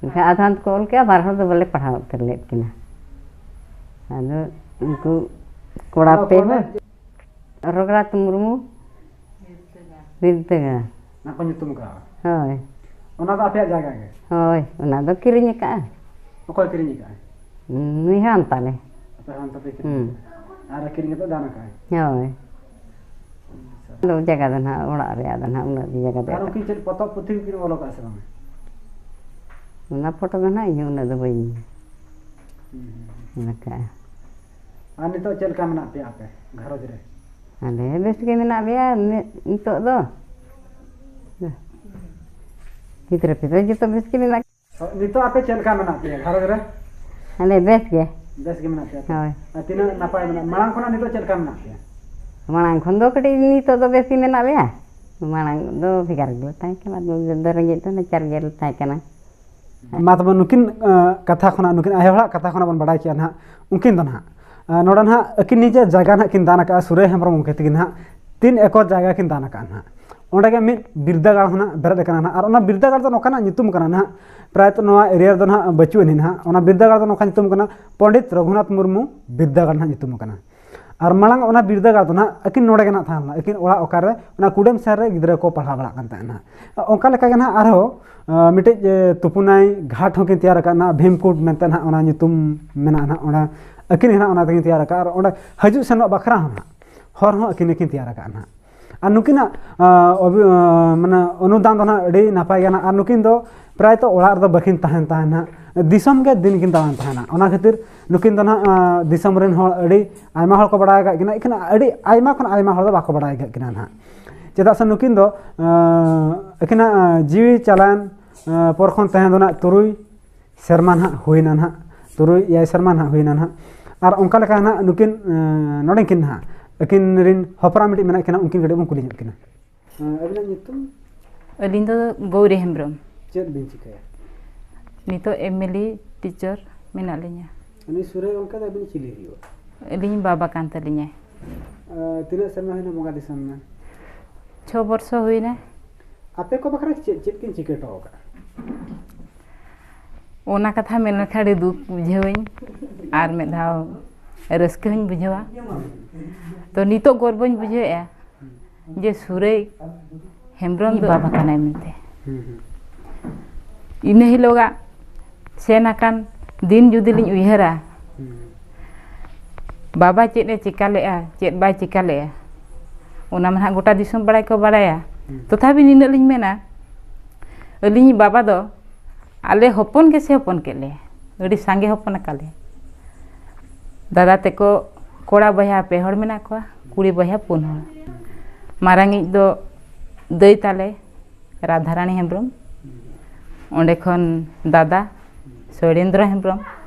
ᱮᱱᱠᱷᱟᱱ ᱟᱫᱷᱟᱱ ᱫᱚᱠᱚ ᱚᱞ ᱠᱮᱜᱼᱟ, ᱵᱟᱨ ᱦᱚᱲ ᱫᱚ ᱵᱟᱞᱮ ᱯᱟᱲᱦᱟᱣ ᱩᱛᱟᱹᱨ ᱞᱮᱫ ᱠᱤᱱᱟ᱾ ᱟᱫᱚ ᱩᱱᱠᱩ ᱠᱚᱲᱟ ᱟᱫᱚ ᱯᱮ ᱠᱚᱞᱮᱡᱽ ᱦᱚᱲ᱾ ᱨᱚᱜᱷᱩᱱᱟᱛᱷ ᱢᱩᱨᱢᱩ ᱵᱤᱨᱫᱟᱹᱜᱟᱲ᱾ ᱚᱱᱟ ᱠᱚ ᱧᱩᱛᱩᱢ ᱠᱟᱜᱼᱟ? ᱦᱳᱭ᱾ ᱚᱱᱟ ᱫᱚ ᱟᱯᱮᱭᱟᱜ ᱡᱟᱭᱜᱟ ᱜᱮ? ᱦᱳᱭ, ᱚᱱᱟ ᱫᱚ ᱠᱤᱨᱤᱧ ᱟᱠᱟᱫᱼᱟ᱾ ᱚᱠᱚᱭ ᱠᱤᱨᱤᱧ ᱟᱠᱟᱫᱼᱟ? ᱱᱩᱭ ᱦᱟᱲᱟᱢ ᱛᱟᱞᱮ᱾ ᱟᱯᱮ ᱦᱟᱲᱟᱢ ᱛᱟᱯᱮ ᱠᱤᱨᱤᱧ ᱦᱩᱸ᱾ ᱟᱠᱟᱫᱼᱟ? ᱟᱨ ᱠᱤᱨᱤᱧ ᱠᱟᱛᱮ ᱫᱟᱱ ᱟᱠᱟᱫᱼᱟᱭ? ᱦᱳᱭ᱾ ᱟᱪᱪᱷᱟ᱾ ᱟᱫᱚ ᱡᱟᱭᱜᱟ ᱫᱚ ᱱᱟᱦᱟᱜ ᱚᱲᱟᱜ ᱨᱮᱭᱟᱜ ᱫᱚ ᱱᱟᱦᱟᱜ ᱩᱱᱟᱹᱜ ᱡᱟᱭᱜᱟ ᱫᱚ ᱟᱨ ᱮᱴᱟᱜ᱾ ᱩᱱᱠᱤᱱ ᱪᱮᱫ ᱯᱚᱛᱚᱵ ᱯᱩᱛᱷᱤ ᱠᱚᱠᱤᱱ ᱚᱞ ᱟᱠᱟᱫᱼᱟ ᱥᱮ ᱵᱟᱝ? ᱚᱱᱟ ᱯᱷᱳᱴᱳ ᱫᱚ ᱱᱟᱦᱟᱜ ᱤᱧ ᱦᱚᱸ ᱩᱱᱟᱹᱜ ᱫᱚ ᱵᱟᱹᱧ ᱦᱩᱸ, ᱦᱩᱸ, ᱦᱩᱸ᱾ ᱧᱮᱞ ᱟᱠᱟᱫᱼᱟ᱾ ᱟᱨ ᱱᱤᱛᱚᱜ ᱪᱮᱫ ᱞᱮᱠᱟ ᱢᱮᱱᱟᱜ ᱯᱮᱭᱟ ᱟᱯᱮ ᱜᱷᱟᱨᱚᱸᱡᱽ ᱨᱮ? ᱟᱞᱮ ᱵᱮᱥ ᱜᱮ ᱢᱮᱱᱟᱜ ᱞᱮᱭᱟ ᱱᱤ-, ᱱᱤᱛᱚᱜ ᱫᱚ᱾ ᱜᱤᱫᱽᱨᱟᱹ ᱯᱤᱫᱽᱨᱟᱹ ᱡᱚᱛᱚ ᱵᱮᱥ ᱜᱮ ᱢᱮᱱᱟᱜ᱾ ᱱᱤᱛᱚᱜ ᱟᱯᱮ ᱪᱮᱫ ᱞᱮᱠᱟ ᱢᱮᱱᱟᱜ ᱯᱮᱭᱟ ᱜᱷᱟᱨᱚᱸᱡᱽ ᱨᱮ? ᱟᱞᱮ ᱵᱮᱥ ᱜᱮ᱾ ᱵᱮᱥ ᱜᱮ ᱢᱮᱱᱟᱜ ᱯᱮᱭᱟ ᱛᱚ? ᱦᱳᱭ᱾ ᱟᱨ ᱛᱤᱱᱟᱹᱜ ᱱᱟᱯᱟᱭ ᱢᱮᱱᱟᱜ, ᱢᱟᱲᱟᱝ ᱠᱷᱚᱱᱟᱜ ᱱᱤᱛᱚᱜ ᱪᱮᱫ ᱞᱮᱠᱟ ᱢᱮᱱᱟᱜ ᱯᱮᱭᱟ? ᱢᱟᱲᱟᱝ ᱠᱷᱚᱱ ᱫᱚ ᱠᱟᱹᱴᱤᱡ ᱱᱤᱛᱚᱜ ᱫᱚ ᱵᱮᱥ ᱜᱮ ᱢᱮᱱᱟᱜ ᱞᱮᱭᱟ᱾ ᱢᱟᱲᱟᱝ ᱫᱚ ᱵᱷᱮᱜᱟᱨ ᱜᱮᱞᱮ ᱛᱟᱦᱮᱸ ᱠᱟᱱᱟ, ᱟᱫᱚ ᱫᱚ ᱨᱮᱸᱜᱮᱡ ᱫᱚ ᱱᱟᱪᱟᱨ ᱜᱮᱞᱮ ᱛᱟᱦᱮᱸ ᱠᱟᱱᱟ᱾ ᱢᱟ ᱛᱚᱵᱮ ᱱᱩᱠᱤᱱ, ᱟᱸ, ᱠᱟᱛᱷᱟ ᱠᱷᱚᱱᱟᱜ, ᱱᱩᱠᱤᱱ ᱟᱭᱳ ᱦᱚᱲᱟᱜ ᱠᱟᱛᱷᱟ ᱠᱷᱚᱱᱟᱜ ᱵᱚᱱ ᱵᱟᱲᱟᱭ ᱠᱮᱜᱼᱟ ᱱᱟᱦᱟᱜ, ᱩᱱᱠᱤᱱ ᱫᱚ ᱱᱟᱦᱟᱜ, ᱟᱸ, ᱱᱚᱰᱮ ᱱᱟᱦᱟᱜ ᱟᱹᱠᱤᱱ ᱱᱤᱡᱮ ᱡᱟᱭᱜᱟ ᱱᱟᱦᱟᱜ ᱠᱤᱱ ᱫᱟᱱ ᱟᱠᱟᱫᱼᱟ, ᱥᱩᱨᱟᱹᱭ ᱦᱮᱢᱵᱨᱚᱢ ᱜᱚᱢᱠᱮ ᱛᱟᱹᱠᱤᱱ ᱱᱟᱦᱟᱜ ᱛᱤᱱ ᱮᱠᱚᱨ ᱡᱟᱭᱜᱟ ᱠᱤᱱ ᱫᱟᱱ ᱟᱠᱟᱫᱼᱟ ᱱᱟᱦᱟᱜ᱾ ᱚᱸᱰᱮ ᱜᱮ ᱢᱤᱫ ᱵᱤᱨᱫᱟᱹᱜᱟᱲ ᱦᱚᱸ ᱱᱟᱦᱟᱜ ᱵᱮᱨᱮᱫ ᱟᱠᱟᱱᱟ ᱱᱟᱦᱟᱜ, ᱟᱨ ᱚᱱᱟ ᱵᱤᱨᱫᱟᱹᱜᱟᱲ ᱫᱚ ᱱᱚᱝᱠᱟᱱᱟᱜ ᱧᱩᱛᱩᱢ ᱠᱟᱱᱟ ᱱᱟᱦᱟᱜ, ᱯᱨᱟᱭᱛᱚ ᱱᱚᱣᱟ ᱮᱨᱤᱭᱟ ᱨᱮᱫᱚ ᱱᱟᱦᱟᱜ ᱵᱟᱹᱪᱩᱜ ᱟᱹᱱᱤᱡ ᱱᱟᱦᱟᱜ᱾ ᱚᱱᱟ ᱵᱤᱨᱫᱟᱹᱜᱟᱲ ᱫᱚ ᱱᱚᱝᱠᱟ ᱧᱩᱛᱩᱢ ᱠᱟᱱᱟ, ᱯᱚᱱᱰᱤᱛ ᱨᱚᱜᱷᱩᱱᱟᱛᱷ ᱢᱩᱨᱢᱩ ᱵᱤᱨᱫᱟᱹᱜᱟᱲ ᱱᱟᱦᱟᱜ ᱧᱩᱛᱩᱢ ᱠᱟᱱᱟ᱾ ᱟᱨ ᱢᱟᱲᱟᱝ ᱚᱱᱟ ᱵᱤᱨᱫᱟᱹᱜᱟᱲ ᱫᱚ ᱱᱟᱦᱟᱜ ᱟᱹᱠᱤᱱ ᱱᱚᱰᱮ ᱜᱮ ᱱᱟᱦᱟᱜ ᱛᱟᱦᱮᱸ ᱞᱮᱱᱟ, ᱟᱹᱠᱤᱱ ᱚᱲᱟᱜ ᱚᱠᱟᱨᱮ, ᱚᱱᱟ ᱠᱩᱰᱟᱹᱢ ᱥᱮᱫ ᱨᱮ ᱜᱤᱫᱽᱨᱟᱹ ᱠᱚ ᱯᱟᱲᱦᱟᱣ ᱵᱟᱲᱟᱜ ᱠᱟᱱ ᱛᱟᱦᱮᱸ ᱱᱟᱦᱟᱜ᱾ ᱚᱱᱠᱟ ᱞᱮᱠᱟ ᱜᱮ ᱱᱟᱦᱟᱜ ᱟᱨᱦᱚᱸ, ᱟᱸ, ᱢᱤᱫᱴᱮᱡ, ᱮ, ᱛᱩᱯᱩᱱᱟᱭ ᱜᱷᱟᱴ ᱦᱚᱸᱠᱤᱱ ᱛᱮᱭᱟᱨ ᱟᱠᱟᱫ ᱱᱟᱦᱟᱜ, ᱵᱷᱤᱢᱠᱩᱴ ᱢᱮᱱᱛᱮ ᱱᱟᱦᱟᱜ ᱚᱱᱟ ᱧᱩᱛᱩᱢ ᱢᱮᱱᱟᱜᱼᱟ ᱱᱟᱦᱟᱜ, ᱚᱱᱟ ᱟᱹᱠᱤᱱ ᱜᱮ ᱱᱟᱦᱟᱜ ᱚᱱᱟ ᱛᱮᱠᱤᱱ ᱛᱮᱭᱟᱨ ᱟᱠᱟᱫᱼᱟ᱾ ᱟᱨ ᱚᱸᱰᱮ ᱦᱤᱡᱩᱜ ᱥᱮᱱᱚᱜ ᱵᱟᱠᱷᱨᱟ ᱦᱚᱸ ᱱᱟᱦᱟᱜ ᱦᱚᱨ ᱦᱚᱸ ᱟᱹᱠᱤᱱ ᱜᱮᱠᱤᱱ ᱛᱮᱭᱟᱨ ᱟᱠᱟᱫᱼᱟ ᱱᱟᱦᱟᱜ᱾ ᱟᱨ ᱱᱩᱠᱤᱱᱟᱜ, ᱟᱸ, ᱚᱵᱷᱤ-, ᱟᱸ, ᱢᱟᱱᱮ ᱚᱱᱩᱫᱟᱱ ᱫᱚ ᱱᱟᱦᱟᱜ ᱟᱹᱰᱤ ᱱᱟᱯᱟᱭ ᱜᱮᱭᱟ ᱱᱟᱦᱟᱜ᱾ ᱟᱨ ᱱᱩᱠᱤᱱ ᱫᱚ ᱯᱨᱟᱭᱛᱚ ᱚᱲᱟᱜ ᱨᱮᱫᱚ ᱵᱟᱹᱠᱤᱱ ᱛᱟᱦᱮᱱ ᱛᱟᱦᱮᱱ ᱱᱟᱦᱟᱜ, ᱫᱤᱥᱚᱢ ᱜᱮ ᱫᱤᱱ ᱠᱤᱱ ᱫᱟᱬᱟᱱ ᱛᱟᱦᱮᱱᱟ᱾ ᱚᱱᱟ ᱠᱷᱟᱹᱛᱤᱨ ᱱᱩᱠᱤᱱ ᱫᱚ ᱱᱟᱦᱟᱜ, ᱟᱸ, ᱫᱤᱥᱚᱢ ᱨᱮᱱ ᱦᱚᱲ ᱟᱹᱰᱤ ᱟᱭᱢᱟ ᱦᱚᱲ ᱠᱚ ᱵᱟᱲᱟᱭ ᱟᱠᱟᱫ ᱠᱤᱱᱟ, ᱮᱱᱠᱷᱟᱱ ᱟᱹᱰᱤ ᱟᱭᱢᱟ ᱠᱷᱚᱱ ᱟᱭᱢᱟ ᱦᱚᱲ ᱫᱚ ᱵᱟᱠᱚ ᱵᱟᱲᱟᱭ ᱟᱠᱟᱫ ᱠᱤᱱᱟ ᱱᱟᱦᱟᱜ᱾ ᱪᱮᱫᱟᱜ ᱥᱮ ᱱᱩᱠᱤᱱ ᱫᱚ, ᱟᱸ, ᱟᱹᱠᱤᱱᱟᱜ, ᱟᱸ, ᱡᱤᱣᱤ ᱪᱟᱞᱟᱣᱮᱱ, ᱟᱸ, ᱯᱚᱨ ᱠᱷᱚᱱ ᱛᱟᱦᱮᱸ ᱫᱚ ᱱᱟᱦᱟᱜ ᱛᱩᱨᱩᱭ ᱥᱮᱨᱢᱟ ᱱᱟᱦᱟᱜ ᱦᱩᱭᱱᱟ ᱱᱟᱦᱟᱜ, ᱛᱩᱨᱩᱭ ᱮᱭᱟᱭ ᱥᱮᱨᱢᱟ ᱱᱟᱦᱟᱜ ᱦᱩᱭᱱᱟ ᱱᱟᱦᱟᱜ᱾ ᱟᱨ ᱚᱱᱠᱟ ᱞᱮᱠᱟ ᱱᱟᱦᱟᱜ ᱱᱩᱠᱤᱱ, ᱟᱸ, ᱱᱚᱰᱮ ᱠᱤᱱ ᱱᱟᱦᱟᱜ ᱟᱹᱠᱤᱱ ᱨᱤᱱ ᱦᱚᱯᱨᱟ ᱢᱤᱫᱴᱤᱡ ᱢᱮᱱᱟᱜ ᱠᱤᱱᱟ, ᱩᱱᱠᱤᱱ ᱠᱟᱹᱴᱤᱡ ᱵᱚᱱ ᱠᱩᱞᱤ ᱧᱚᱜ ᱠᱤᱱᱟ᱾ ᱦᱮᱸ, ᱟᱹᱵᱤᱱᱟᱜ ᱧᱩᱛᱩᱢ? ᱟᱹᱞᱤᱧ ᱫᱚ ᱜᱳᱣᱨᱤ ᱦᱮᱢᱵᱨᱚᱢ᱾ ᱪᱮᱫ ᱵᱤᱱ ᱪᱤᱠᱟᱹᱭᱟ? ᱱᱤᱛᱚᱜ ᱮᱢ ᱮᱞ ᱤ ᱴᱤᱪᱟᱨ ᱢᱮᱱᱟᱜ ᱞᱤᱧᱟ᱾ ᱩᱱᱤ ᱥᱩᱨᱟᱹᱭ ᱜᱚᱢᱠᱮ ᱫᱚ ᱟᱹᱵᱤᱱ ᱪᱤᱞᱤ ᱦᱩᱭᱩᱜᱼᱟ? ᱟᱹᱞᱤᱧ ᱵᱟᱵᱟ ᱠᱟᱱ ᱛᱟᱹᱞᱤᱧᱟᱭ᱾ ᱟᱨ ᱛᱤᱱᱟᱹᱜ ᱥᱮᱨᱢᱟ ᱦᱩᱭᱱᱟ ᱵᱚᱸᱜᱟ ᱫᱤᱥᱚᱢ ᱮᱱᱟ? ᱪᱷᱚ ᱵᱚᱨᱥᱚ ᱦᱩᱭᱱᱟ᱾ ᱟᱯᱮ ᱠᱚ ᱵᱟᱠᱷᱨᱟ ᱪᱮᱫ ᱪᱮᱫ ᱠᱤᱱ ᱪᱤᱠᱟᱹ ᱦᱚᱴᱚ ᱟᱠᱟᱫᱼᱟ? ᱚᱱᱟ ᱠᱟᱛᱷᱟ ᱢᱮᱱ ᱞᱮᱠᱷᱟᱱ ᱟᱹᱰᱤ ᱫᱩᱠ ᱵᱩᱡᱷᱟᱹᱣᱟᱹᱧ, ᱟᱨ ᱢᱤᱫ ᱫᱷᱟᱣ ᱨᱟᱹᱥᱠᱟᱹ ᱦᱚᱸᱧ ᱵᱩᱡᱷᱟᱹᱣᱟ᱾ ᱛᱚ ᱱᱤᱛᱚᱜ ᱜᱚᱨᱵᱚᱧ ᱵᱩᱡᱷᱟᱹᱣᱮᱫᱼᱟ ᱡᱮ ᱥᱩᱨᱟᱹᱭ ᱦᱮᱢᱵᱨᱚᱢ ᱫᱚ ᱵᱟᱵᱟ ᱠᱟᱱᱟᱭ ᱢᱮᱱᱛᱮ᱾ ᱦᱩᱸ, ᱦᱩᱸ᱾ ᱤᱱᱟᱹ ᱦᱤᱞᱳᱜᱟᱜ ᱥᱮᱱ ᱟᱠᱟᱱ ᱫᱤᱱ ᱡᱩᱫᱤ ᱞᱤᱧ ᱩᱭᱦᱟᱹᱨᱟ, ᱦᱩᱸ᱾ ᱵᱟᱵᱟ ᱪᱮᱫ ᱮ ᱪᱤᱠᱟ ᱞᱮᱜᱼᱟ, ᱪᱮᱫ ᱵᱟᱭ ᱪᱤᱠᱟ ᱞᱮᱜᱼᱟ, ᱚᱱᱟ ᱢᱟ ᱱᱟᱦᱟᱜ ᱜᱚᱴᱟ ᱫᱤᱥᱚᱢ ᱵᱟᱲᱟᱭ ᱠᱚ ᱵᱟᱲᱟᱭᱟ᱾ ᱦᱩᱸ᱾ ᱛᱚᱛᱷᱟᱯᱤ ᱱᱤᱱᱟᱹᱜ ᱞᱤᱧ ᱢᱮᱱᱟ, ᱟᱹᱞᱤᱧ ᱵᱟᱵᱟ ᱫᱚ ᱟᱞᱮ ᱦᱚᱯᱚᱱ ᱜᱮᱥᱮ ᱦᱚᱯᱚᱱ ᱠᱮᱫ ᱞᱮᱭᱟ, ᱟᱹᱰᱤ ᱥᱟᱸᱜᱮ ᱦᱚᱯᱚᱱ ᱟᱠᱟᱫ ᱞᱮᱭᱟ᱾ ᱫᱟᱫᱟ ᱛᱮᱠᱚ ᱠᱚᱲᱟ ᱵᱚᱭᱦᱟ ᱯᱮ ᱦᱚᱲ ᱢᱮᱱᱟᱜ ᱠᱚᱣᱟ, ᱠᱩᱲᱤ ᱵᱚᱭᱦᱟ ᱯᱩᱱ ᱦᱚᱲ᱾ ᱢᱟᱨᱟᱝᱤᱡ ᱫᱚ ᱫᱟᱹᱭ ᱛᱟᱞᱮ ᱨᱟᱫᱷᱟᱨᱟᱱᱤ ᱦᱮᱢᱵᱨᱚᱢ, ᱚᱸᱰᱮ ᱠᱷᱚᱱ ᱫᱟᱫᱟ ᱥᱚᱭᱲᱮᱱᱫᱨᱚ ᱦᱮᱢᱵᱨᱚᱢ,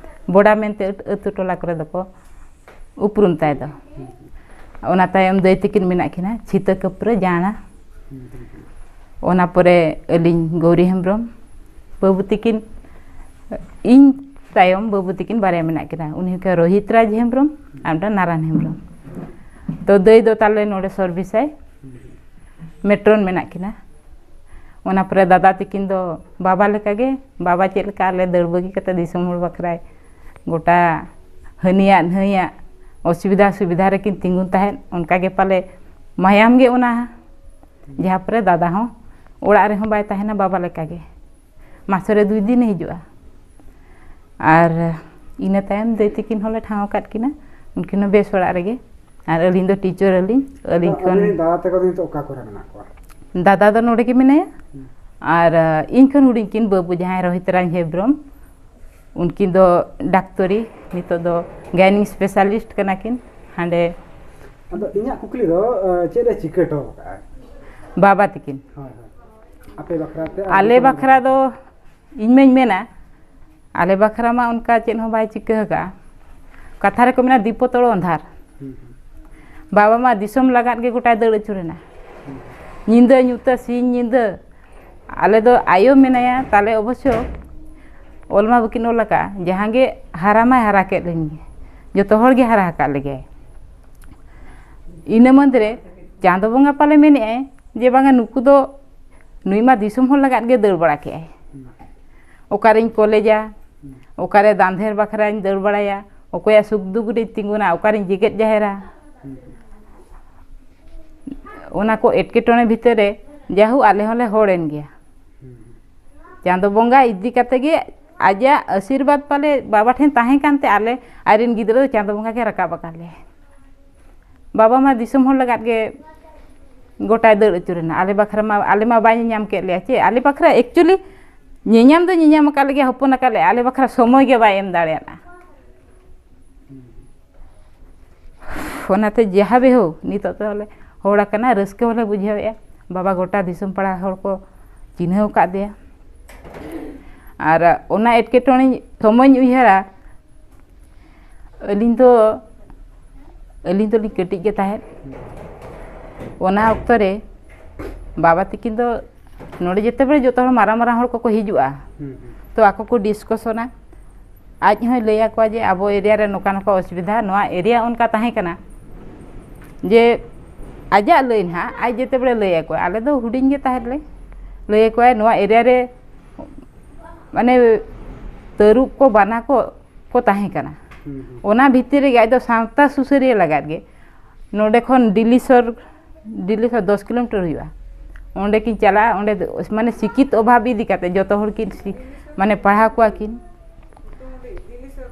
ᱵᱚᱰᱟ ᱢᱮᱱᱛᱮ ᱟᱹᱛ-, ᱟᱹᱛᱩ ᱴᱚᱞᱟ ᱠᱚᱨᱮ ᱫᱚᱠᱚ ᱩᱯᱨᱩᱢ ᱛᱟᱭ ᱫᱚ᱾ ᱚᱱᱟ ᱛᱟᱭᱚᱢ ᱫᱟᱹᱭ ᱛᱟᱹᱠᱤᱱ ᱢᱮᱱᱟᱜ ᱠᱤᱱᱟ, ᱪᱷᱤᱛᱟᱹ ᱠᱟᱹᱯᱨᱟᱹ ᱡᱟᱲᱟ᱾ ᱚᱱᱟ ᱯᱚᱨᱮ ᱟᱹᱞᱤᱧ ᱜᱳᱣᱨᱤ ᱦᱮᱢᱵᱨᱚᱢ, ᱵᱟᱹᱵᱩ ᱛᱟᱹᱠᱤᱱ, ᱤᱧ ᱛᱟᱭᱚᱢ ᱵᱟᱹᱵᱩ ᱛᱟᱹᱠᱤᱱ ᱵᱟᱨᱭᱟ ᱢᱮᱱᱟᱜ ᱠᱤᱱᱟ, ᱩᱱᱤ ᱦᱩᱭᱩᱜ ᱠᱟᱱᱟ ᱨᱳᱦᱤᱛ ᱨᱟᱡᱽ ᱦᱮᱢᱵᱨᱚᱢ ᱟᱨ ᱢᱤᱫᱴᱟᱝ ᱱᱟᱨᱟᱭᱚᱱ ᱦᱮᱢᱵᱨᱚᱢ᱾ ᱛᱚ ᱫᱟᱹᱭ ᱫᱚ ᱛᱟᱞᱮ ᱱᱚᱰᱮ ᱥᱚᱨᱵᱤᱥᱟᱭ ᱢᱮᱴᱨᱚᱱ ᱢᱮᱱᱟᱜ ᱠᱤᱱᱟ᱾ ᱚᱱᱟ ᱯᱚᱨᱮ ᱫᱟᱫᱟ ᱛᱟᱹᱠᱤᱱ ᱫᱚ ᱵᱟᱵᱟ ᱞᱮᱠᱟᱜᱮ, ᱵᱟᱵᱟ ᱪᱮᱫ ᱞᱮᱠᱟ ᱟᱞᱮ ᱫᱟᱹᱲ ᱵᱟᱹᱜᱤ ᱠᱟᱛᱮ ᱫᱤᱥᱚᱢ ᱦᱚᱲ ᱵᱟᱠᱷᱨᱟᱭ ᱜᱚᱴᱟ ᱦᱟᱹᱱᱤᱭᱟᱜ ᱱᱟᱹᱭᱟᱜ ᱚᱥᱩᱵᱤᱫᱷᱟ ᱥᱩᱵᱤᱫᱷᱟ ᱨᱮᱠᱤᱱ ᱛᱤᱸᱜᱩᱱ ᱛᱟᱦᱮᱸᱫ, ᱚᱱᱠᱟᱜᱮ ᱯᱟᱞᱮ ᱢᱟᱭᱟᱢ ᱜᱮ ᱚᱱᱟ᱾ ᱡᱟᱦᱟᱸ ᱯᱚᱨᱮ ᱫᱟᱫᱟ ᱦᱚᱸ ᱚᱲᱟᱜ ᱨᱮᱦᱚᱸ ᱵᱟᱭ ᱛᱟᱦᱮᱱᱟ ᱵᱟᱵᱟ ᱞᱮᱠᱟᱜᱮ, ᱢᱟᱥᱮ ᱨᱮ ᱫᱩᱭ ᱫᱤᱱᱮ ᱦᱤᱡᱩᱜᱼᱟ᱾ ᱟᱨ ᱤᱱᱟᱹ ᱛᱟᱭᱚᱢ ᱫᱟᱹᱭ ᱛᱟᱹᱠᱤᱱ ᱦᱚᱸᱞᱮ ᱴᱷᱟᱶ ᱟᱠᱟᱫ ᱠᱤᱱᱟ, ᱩᱱᱠᱤᱱ ᱦᱚᱸ ᱵᱮᱥ ᱚᱲᱟᱜ ᱨᱮᱜᱮ᱾ ᱟᱨ ᱟᱹᱞᱤᱧ ᱫᱚ ᱴᱤᱪᱟᱨ ᱟᱹᱞᱤᱧ, ᱟᱹᱞᱤᱧ ᱟᱫᱚ ᱠᱷᱚᱱ ᱟᱹᱵᱤᱱ ᱨᱮᱱ ᱫᱟᱫᱟ ᱛᱟᱠᱚ ᱫᱚ ᱱᱤᱛᱚᱜ ᱚᱠᱟ ᱠᱚᱨᱮ ᱢᱮᱱᱟᱜ ᱠᱚᱣᱟ? ᱫᱟᱫᱟ ᱫᱚ ᱱᱚᱰᱮ ᱜᱮ ᱢᱮᱱᱟᱭᱟ᱾ ᱦᱩᱸ᱾ ᱟᱨ ᱤᱧ ᱠᱷᱚᱱ ᱦᱩᱰᱤᱧ ᱠᱤᱱ ᱵᱟᱹᱵᱩ ᱡᱟᱦᱟᱸᱭ ᱨᱳᱦᱤᱛ ᱨᱟᱡᱽ ᱦᱮᱢᱵᱨᱚᱢ, ᱩᱱᱠᱤᱱ ᱫᱚ ᱰᱟᱠᱛᱚᱨᱤ, ᱱᱤᱛᱚᱜ ᱫᱚ ᱜᱟᱭᱱᱤ ᱥᱯᱮᱥᱟᱞᱤᱥᱴ ᱠᱟᱱᱟ ᱠᱤᱱ ᱦᱟᱸᱰᱮ᱾ ᱟᱫᱚ ᱤᱧᱟᱹᱜ ᱠᱩᱠᱞᱤ ᱫᱚ, ᱮ, ᱪᱮᱫ ᱮ ᱪᱤᱠᱟᱹ ᱦᱚᱴᱚ ᱠᱟᱜᱼᱟ? ᱵᱟᱵᱟ ᱛᱟᱹᱠᱤᱱ᱾ ᱦᱳᱭ, ᱦᱳᱭ᱾ ᱟᱯᱮ ᱵᱟᱠᱷᱨᱟ ᱛᱮ ᱟᱨ ᱟᱞᱮ ᱫᱤᱥᱚᱢ ᱵᱟᱠᱷᱨᱟ ᱫᱚ ᱤᱧ ᱢᱟᱧ ᱢᱮᱱᱟ, ᱟᱞᱮ ᱵᱟᱠᱷᱨᱟ ᱢᱟ ᱚᱱᱠᱟ ᱪᱮᱫ ᱦᱚᱸ ᱵᱟᱭ ᱪᱤᱠᱟᱹ ᱟᱠᱟᱫᱼᱟ᱾ ᱠᱟᱛᱷᱟ ᱨᱮᱠᱚ ᱢᱮᱱᱟ, "ᱫᱤᱯᱚ ᱛᱚᱲᱚ ᱚᱸᱫᱷᱟᱨ᱾" ᱦᱩᱸ, ᱦᱩᱸ᱾ ᱵᱟᱵᱟ ᱢᱟ ᱫᱤᱥᱚᱢ ᱞᱟᱜᱟᱫ ᱜᱮ ᱜᱚᱴᱟᱭ ᱫᱟᱹᱲ ᱟᱹᱪᱩᱨᱮᱱᱟ᱾ ᱦᱩᱸ᱾ ᱧᱤᱫᱟᱹ ᱧᱩᱛᱟᱹ, ᱥᱤᱧ ᱧᱤᱫᱟᱹ᱾ ᱟᱞᱮ ᱫᱚ ᱟᱭᱳ ᱢᱮᱱᱟᱭᱟ ᱛᱟᱞᱮ ᱚᱵᱚᱥᱥᱚ, ᱚᱞ ᱢᱟ ᱵᱟᱹᱠᱤᱱ ᱚᱞ ᱟᱠᱟᱫᱼᱟ, ᱡᱟᱦᱟᱸ ᱜᱮ ᱦᱟᱨᱟ ᱢᱟᱭ ᱦᱟᱨᱟ ᱠᱮᱫ ᱞᱤᱧ ᱜᱮ, ᱡᱚᱛᱚ ᱦᱚᱲ ᱜᱮ ᱦᱟᱨᱟ ᱟᱠᱟᱫ ᱞᱮᱜᱮᱭᱟᱭ᱾ ᱤᱱᱟᱹ ᱢᱩᱫᱽᱨᱮ ᱪᱟᱸᱫᱚ ᱵᱚᱸᱜᱟ ᱯᱟᱞᱮ ᱢᱮᱱᱮᱫᱼᱟᱭ ᱡᱮ ᱵᱟᱝᱟ, ᱱᱩᱠᱩ ᱫᱚ, ᱱᱩᱭ ᱢᱟ ᱫᱤᱥᱚᱢ ᱦᱚᱲ ᱞᱟᱜᱟᱫ ᱜᱮ ᱫᱟᱹᱲ ᱵᱟᱲᱟ ᱠᱮᱫᱼᱟᱭ᱾ ᱚᱠᱟᱨᱮᱧ ᱠᱚᱞᱮᱡᱟ, ᱚᱠᱟᱨᱮ ᱫᱟᱱᱫᱷᱮᱨ ᱵᱟᱠᱷᱨᱟᱧ ᱫᱟᱹᱲ ᱵᱟᱲᱟᱭᱟ, ᱚᱠᱚᱭᱟᱜ ᱥᱩᱠ ᱫᱩᱠ ᱨᱤᱧ ᱛᱤᱸᱜᱩᱱᱟ, ᱚᱠᱟᱨᱤᱧ ᱡᱮᱜᱮᱫ ᱡᱟᱦᱮᱨᱟ, ᱚᱱᱟ ᱠᱚ ᱮᱴᱠᱮᱴᱚᱬᱮ ᱵᱷᱤᱛᱟᱹᱨ ᱨᱮ ᱡᱟᱭᱦᱳᱠ ᱟᱞᱮ ᱦᱚᱸᱞᱮ ᱦᱚᱲ ᱮᱱ ᱜᱮᱭᱟ᱾ ᱪᱟᱸᱫᱚ ᱵᱚᱸᱜᱟ ᱤᱫᱤ ᱠᱟᱛᱮ ᱜᱮ ᱟᱡᱟᱜ ᱟᱥᱤᱨᱵᱟᱫᱽ ᱯᱟᱞᱮ ᱵᱟᱵᱟ ᱴᱷᱮᱱ ᱛᱟᱦᱮᱸ ᱠᱟᱱᱛᱮ ᱟᱞᱮ ᱟᱡᱨᱮᱱ ᱜᱤᱫᱽᱨᱟᱹ ᱫᱚ ᱪᱟᱸᱫᱚ ᱵᱚᱸᱜᱟ ᱜᱮ ᱨᱟᱠᱟᱵ ᱟᱠᱟᱫ ᱞᱮᱭᱟ᱾ ᱵᱟᱵᱟ ᱢᱟ ᱫᱤᱥᱚᱢ ᱦᱚᱲ ᱞᱟᱜᱟᱫ ᱜᱮ ᱜᱚᱴᱟᱭ ᱫᱟᱹᱲ ᱟᱹᱪᱩᱨᱮᱱᱟ᱾ ᱟᱞᱮ ᱵᱟᱠᱷᱨᱟ ᱢᱟ, ᱟᱞᱮ ᱢᱟ ᱵᱟᱭ ᱧᱮᱧᱟᱢ ᱠᱮᱫ ᱞᱮᱭᱟ ᱪᱮ, ᱟᱞᱮ ᱵᱟᱠᱷᱨᱟ actually ᱧᱮᱧᱟᱢ ᱫᱚ ᱧᱮᱧᱟᱢ ᱟᱠᱟᱫ ᱞᱮᱜᱮᱭᱟ, ᱦᱚᱯᱚᱱ ᱟᱠᱟᱫ ᱞᱮᱭᱟ, ᱟᱞᱮ ᱵᱟᱠᱷᱨᱟ ᱥᱚᱢᱚᱭ ᱜᱮ ᱵᱟᱭ ᱮᱢ ᱫᱟᱲᱮᱭᱟᱫᱼᱟ᱾ ᱚᱱᱟᱛᱮ ᱡᱟᱦᱟᱸ ᱵᱮ ᱦᱳ, ᱱᱤᱛᱚᱜ ᱫᱚ ᱞᱮ ᱦᱚᱲ ᱟᱠᱟᱱᱟ, ᱨᱟᱹᱥᱠᱟᱹ ᱦᱚᱸᱞᱮ ᱵᱩᱡᱷᱟᱹᱣᱮᱫᱼᱟ᱾ ᱵᱟᱵᱟ ᱜᱚᱴᱟ ᱫᱤᱥᱚᱢ ᱯᱟᱲᱟ ᱦᱚᱲ ᱠᱚ ᱪᱤᱱᱦᱟᱹᱣ ᱟᱠᱟᱫᱮᱭᱟ᱾ ᱟᱨ ᱚᱱᱟ ᱮᱴᱠᱮᱴᱚᱬᱮ ᱥᱚᱢᱚᱭᱤᱧ ᱩᱭᱦᱟᱹᱨᱟ, ᱟᱹᱞᱤᱧ ᱫᱚ, ᱟᱹᱞᱤᱧ ᱫᱚᱞᱤᱧ ᱠᱟᱹᱴᱤᱡ ᱜᱮ ᱛᱟᱦᱮᱸᱫ᱾ ᱚᱱᱟ ᱚᱠᱛᱚ ᱨᱮ ᱵᱟᱵᱟ ᱛᱤᱠᱤᱱ ᱫᱚ ᱱᱚᱰᱮ ᱡᱮᱛᱮ ᱵᱮᱲᱮ ᱡᱚᱛᱚ ᱦᱚᱲ ᱢᱟᱨᱟᱝ ᱢᱟᱨᱟᱝ ᱦᱚᱲ ᱠᱚᱠᱚ ᱦᱤᱡᱩᱜᱼᱟ, ᱦᱩᱸ, ᱦᱩᱸ᱾ ᱛᱚ ᱟᱠᱚ ᱠᱚ ᱰᱤᱥᱠᱟᱥᱚᱱᱟ᱾ ᱟᱡ ᱦᱚᱸᱭ ᱞᱟᱹᱭ ᱟᱠᱚᱣᱟ ᱡᱮ ᱟᱵᱚ ᱮᱨᱤᱭᱟ ᱨᱮ ᱱᱚᱝᱠᱟ ᱱᱚᱝᱠᱟ ᱚᱥᱩᱵᱤᱫᱷᱟ, ᱱᱚᱣᱟ ᱮᱨᱤᱭᱟ ᱚᱱᱠᱟ ᱛᱟᱦᱮᱸ ᱠᱟᱱᱟ ᱡᱮ ᱟᱡᱟᱜ ᱞᱟᱹᱭ ᱱᱟᱦᱟᱜ, ᱟᱡ ᱡᱮᱛᱮ ᱵᱮᱲᱮ ᱞᱟᱹᱭ ᱟᱠᱚᱣᱟ, ᱟᱞᱮ ᱫᱚ ᱦᱩᱰᱤᱧ ᱜᱮ ᱛᱟᱦᱮᱸᱫ ᱞᱮ, ᱞᱟᱹᱭ ᱟᱠᱚᱣᱟᱭ ᱱᱚᱣᱟ ᱮᱨᱤᱭᱟ ᱨᱮ ᱢᱟᱱᱮ ᱛᱟᱹᱨᱩᱵ ᱠᱚ, ᱵᱟᱱᱟ ᱠᱚ ᱠᱚ ᱛᱟᱦᱮᱸ ᱠᱟᱱᱟ᱾ ᱦᱩᱸ, ᱦᱩᱸ᱾ ᱚᱱᱟ ᱵᱷᱤᱛᱤᱨ ᱨᱮᱜᱮ ᱟᱡ ᱫᱚ ᱥᱟᱶᱛᱟ ᱥᱩᱥᱟᱹᱨᱤᱭᱟᱹ ᱞᱟᱜᱟᱫ ᱜᱮ ᱱᱚᱰᱮ ᱠᱷᱚᱱ ᱰᱤᱞᱤᱥᱚᱨ, ᱰᱤᱞᱤᱥᱚᱨ ᱫᱚᱥ ᱠᱤᱞᱳᱢᱤᱴᱟᱨ ᱦᱩᱭᱩᱜᱼᱟ, ᱚᱸᱰᱮ ᱠᱤᱱ ᱪᱟᱞᱟᱜᱼᱟ᱾ ᱚᱸᱰᱮ ᱫᱚ ᱢᱟᱱᱮ ᱥᱤᱠᱠᱷᱤᱛ ᱚᱵᱷᱟᱵᱽ ᱤᱫᱤ ᱠᱟᱛᱮ ᱡᱚᱛᱚ ᱦᱚᱲ ᱠᱤᱱ ᱥᱤ-, ᱢᱟᱱᱮ ᱯᱟᱲᱦᱟᱣ ᱠᱚᱣᱟ ᱠᱤᱱ,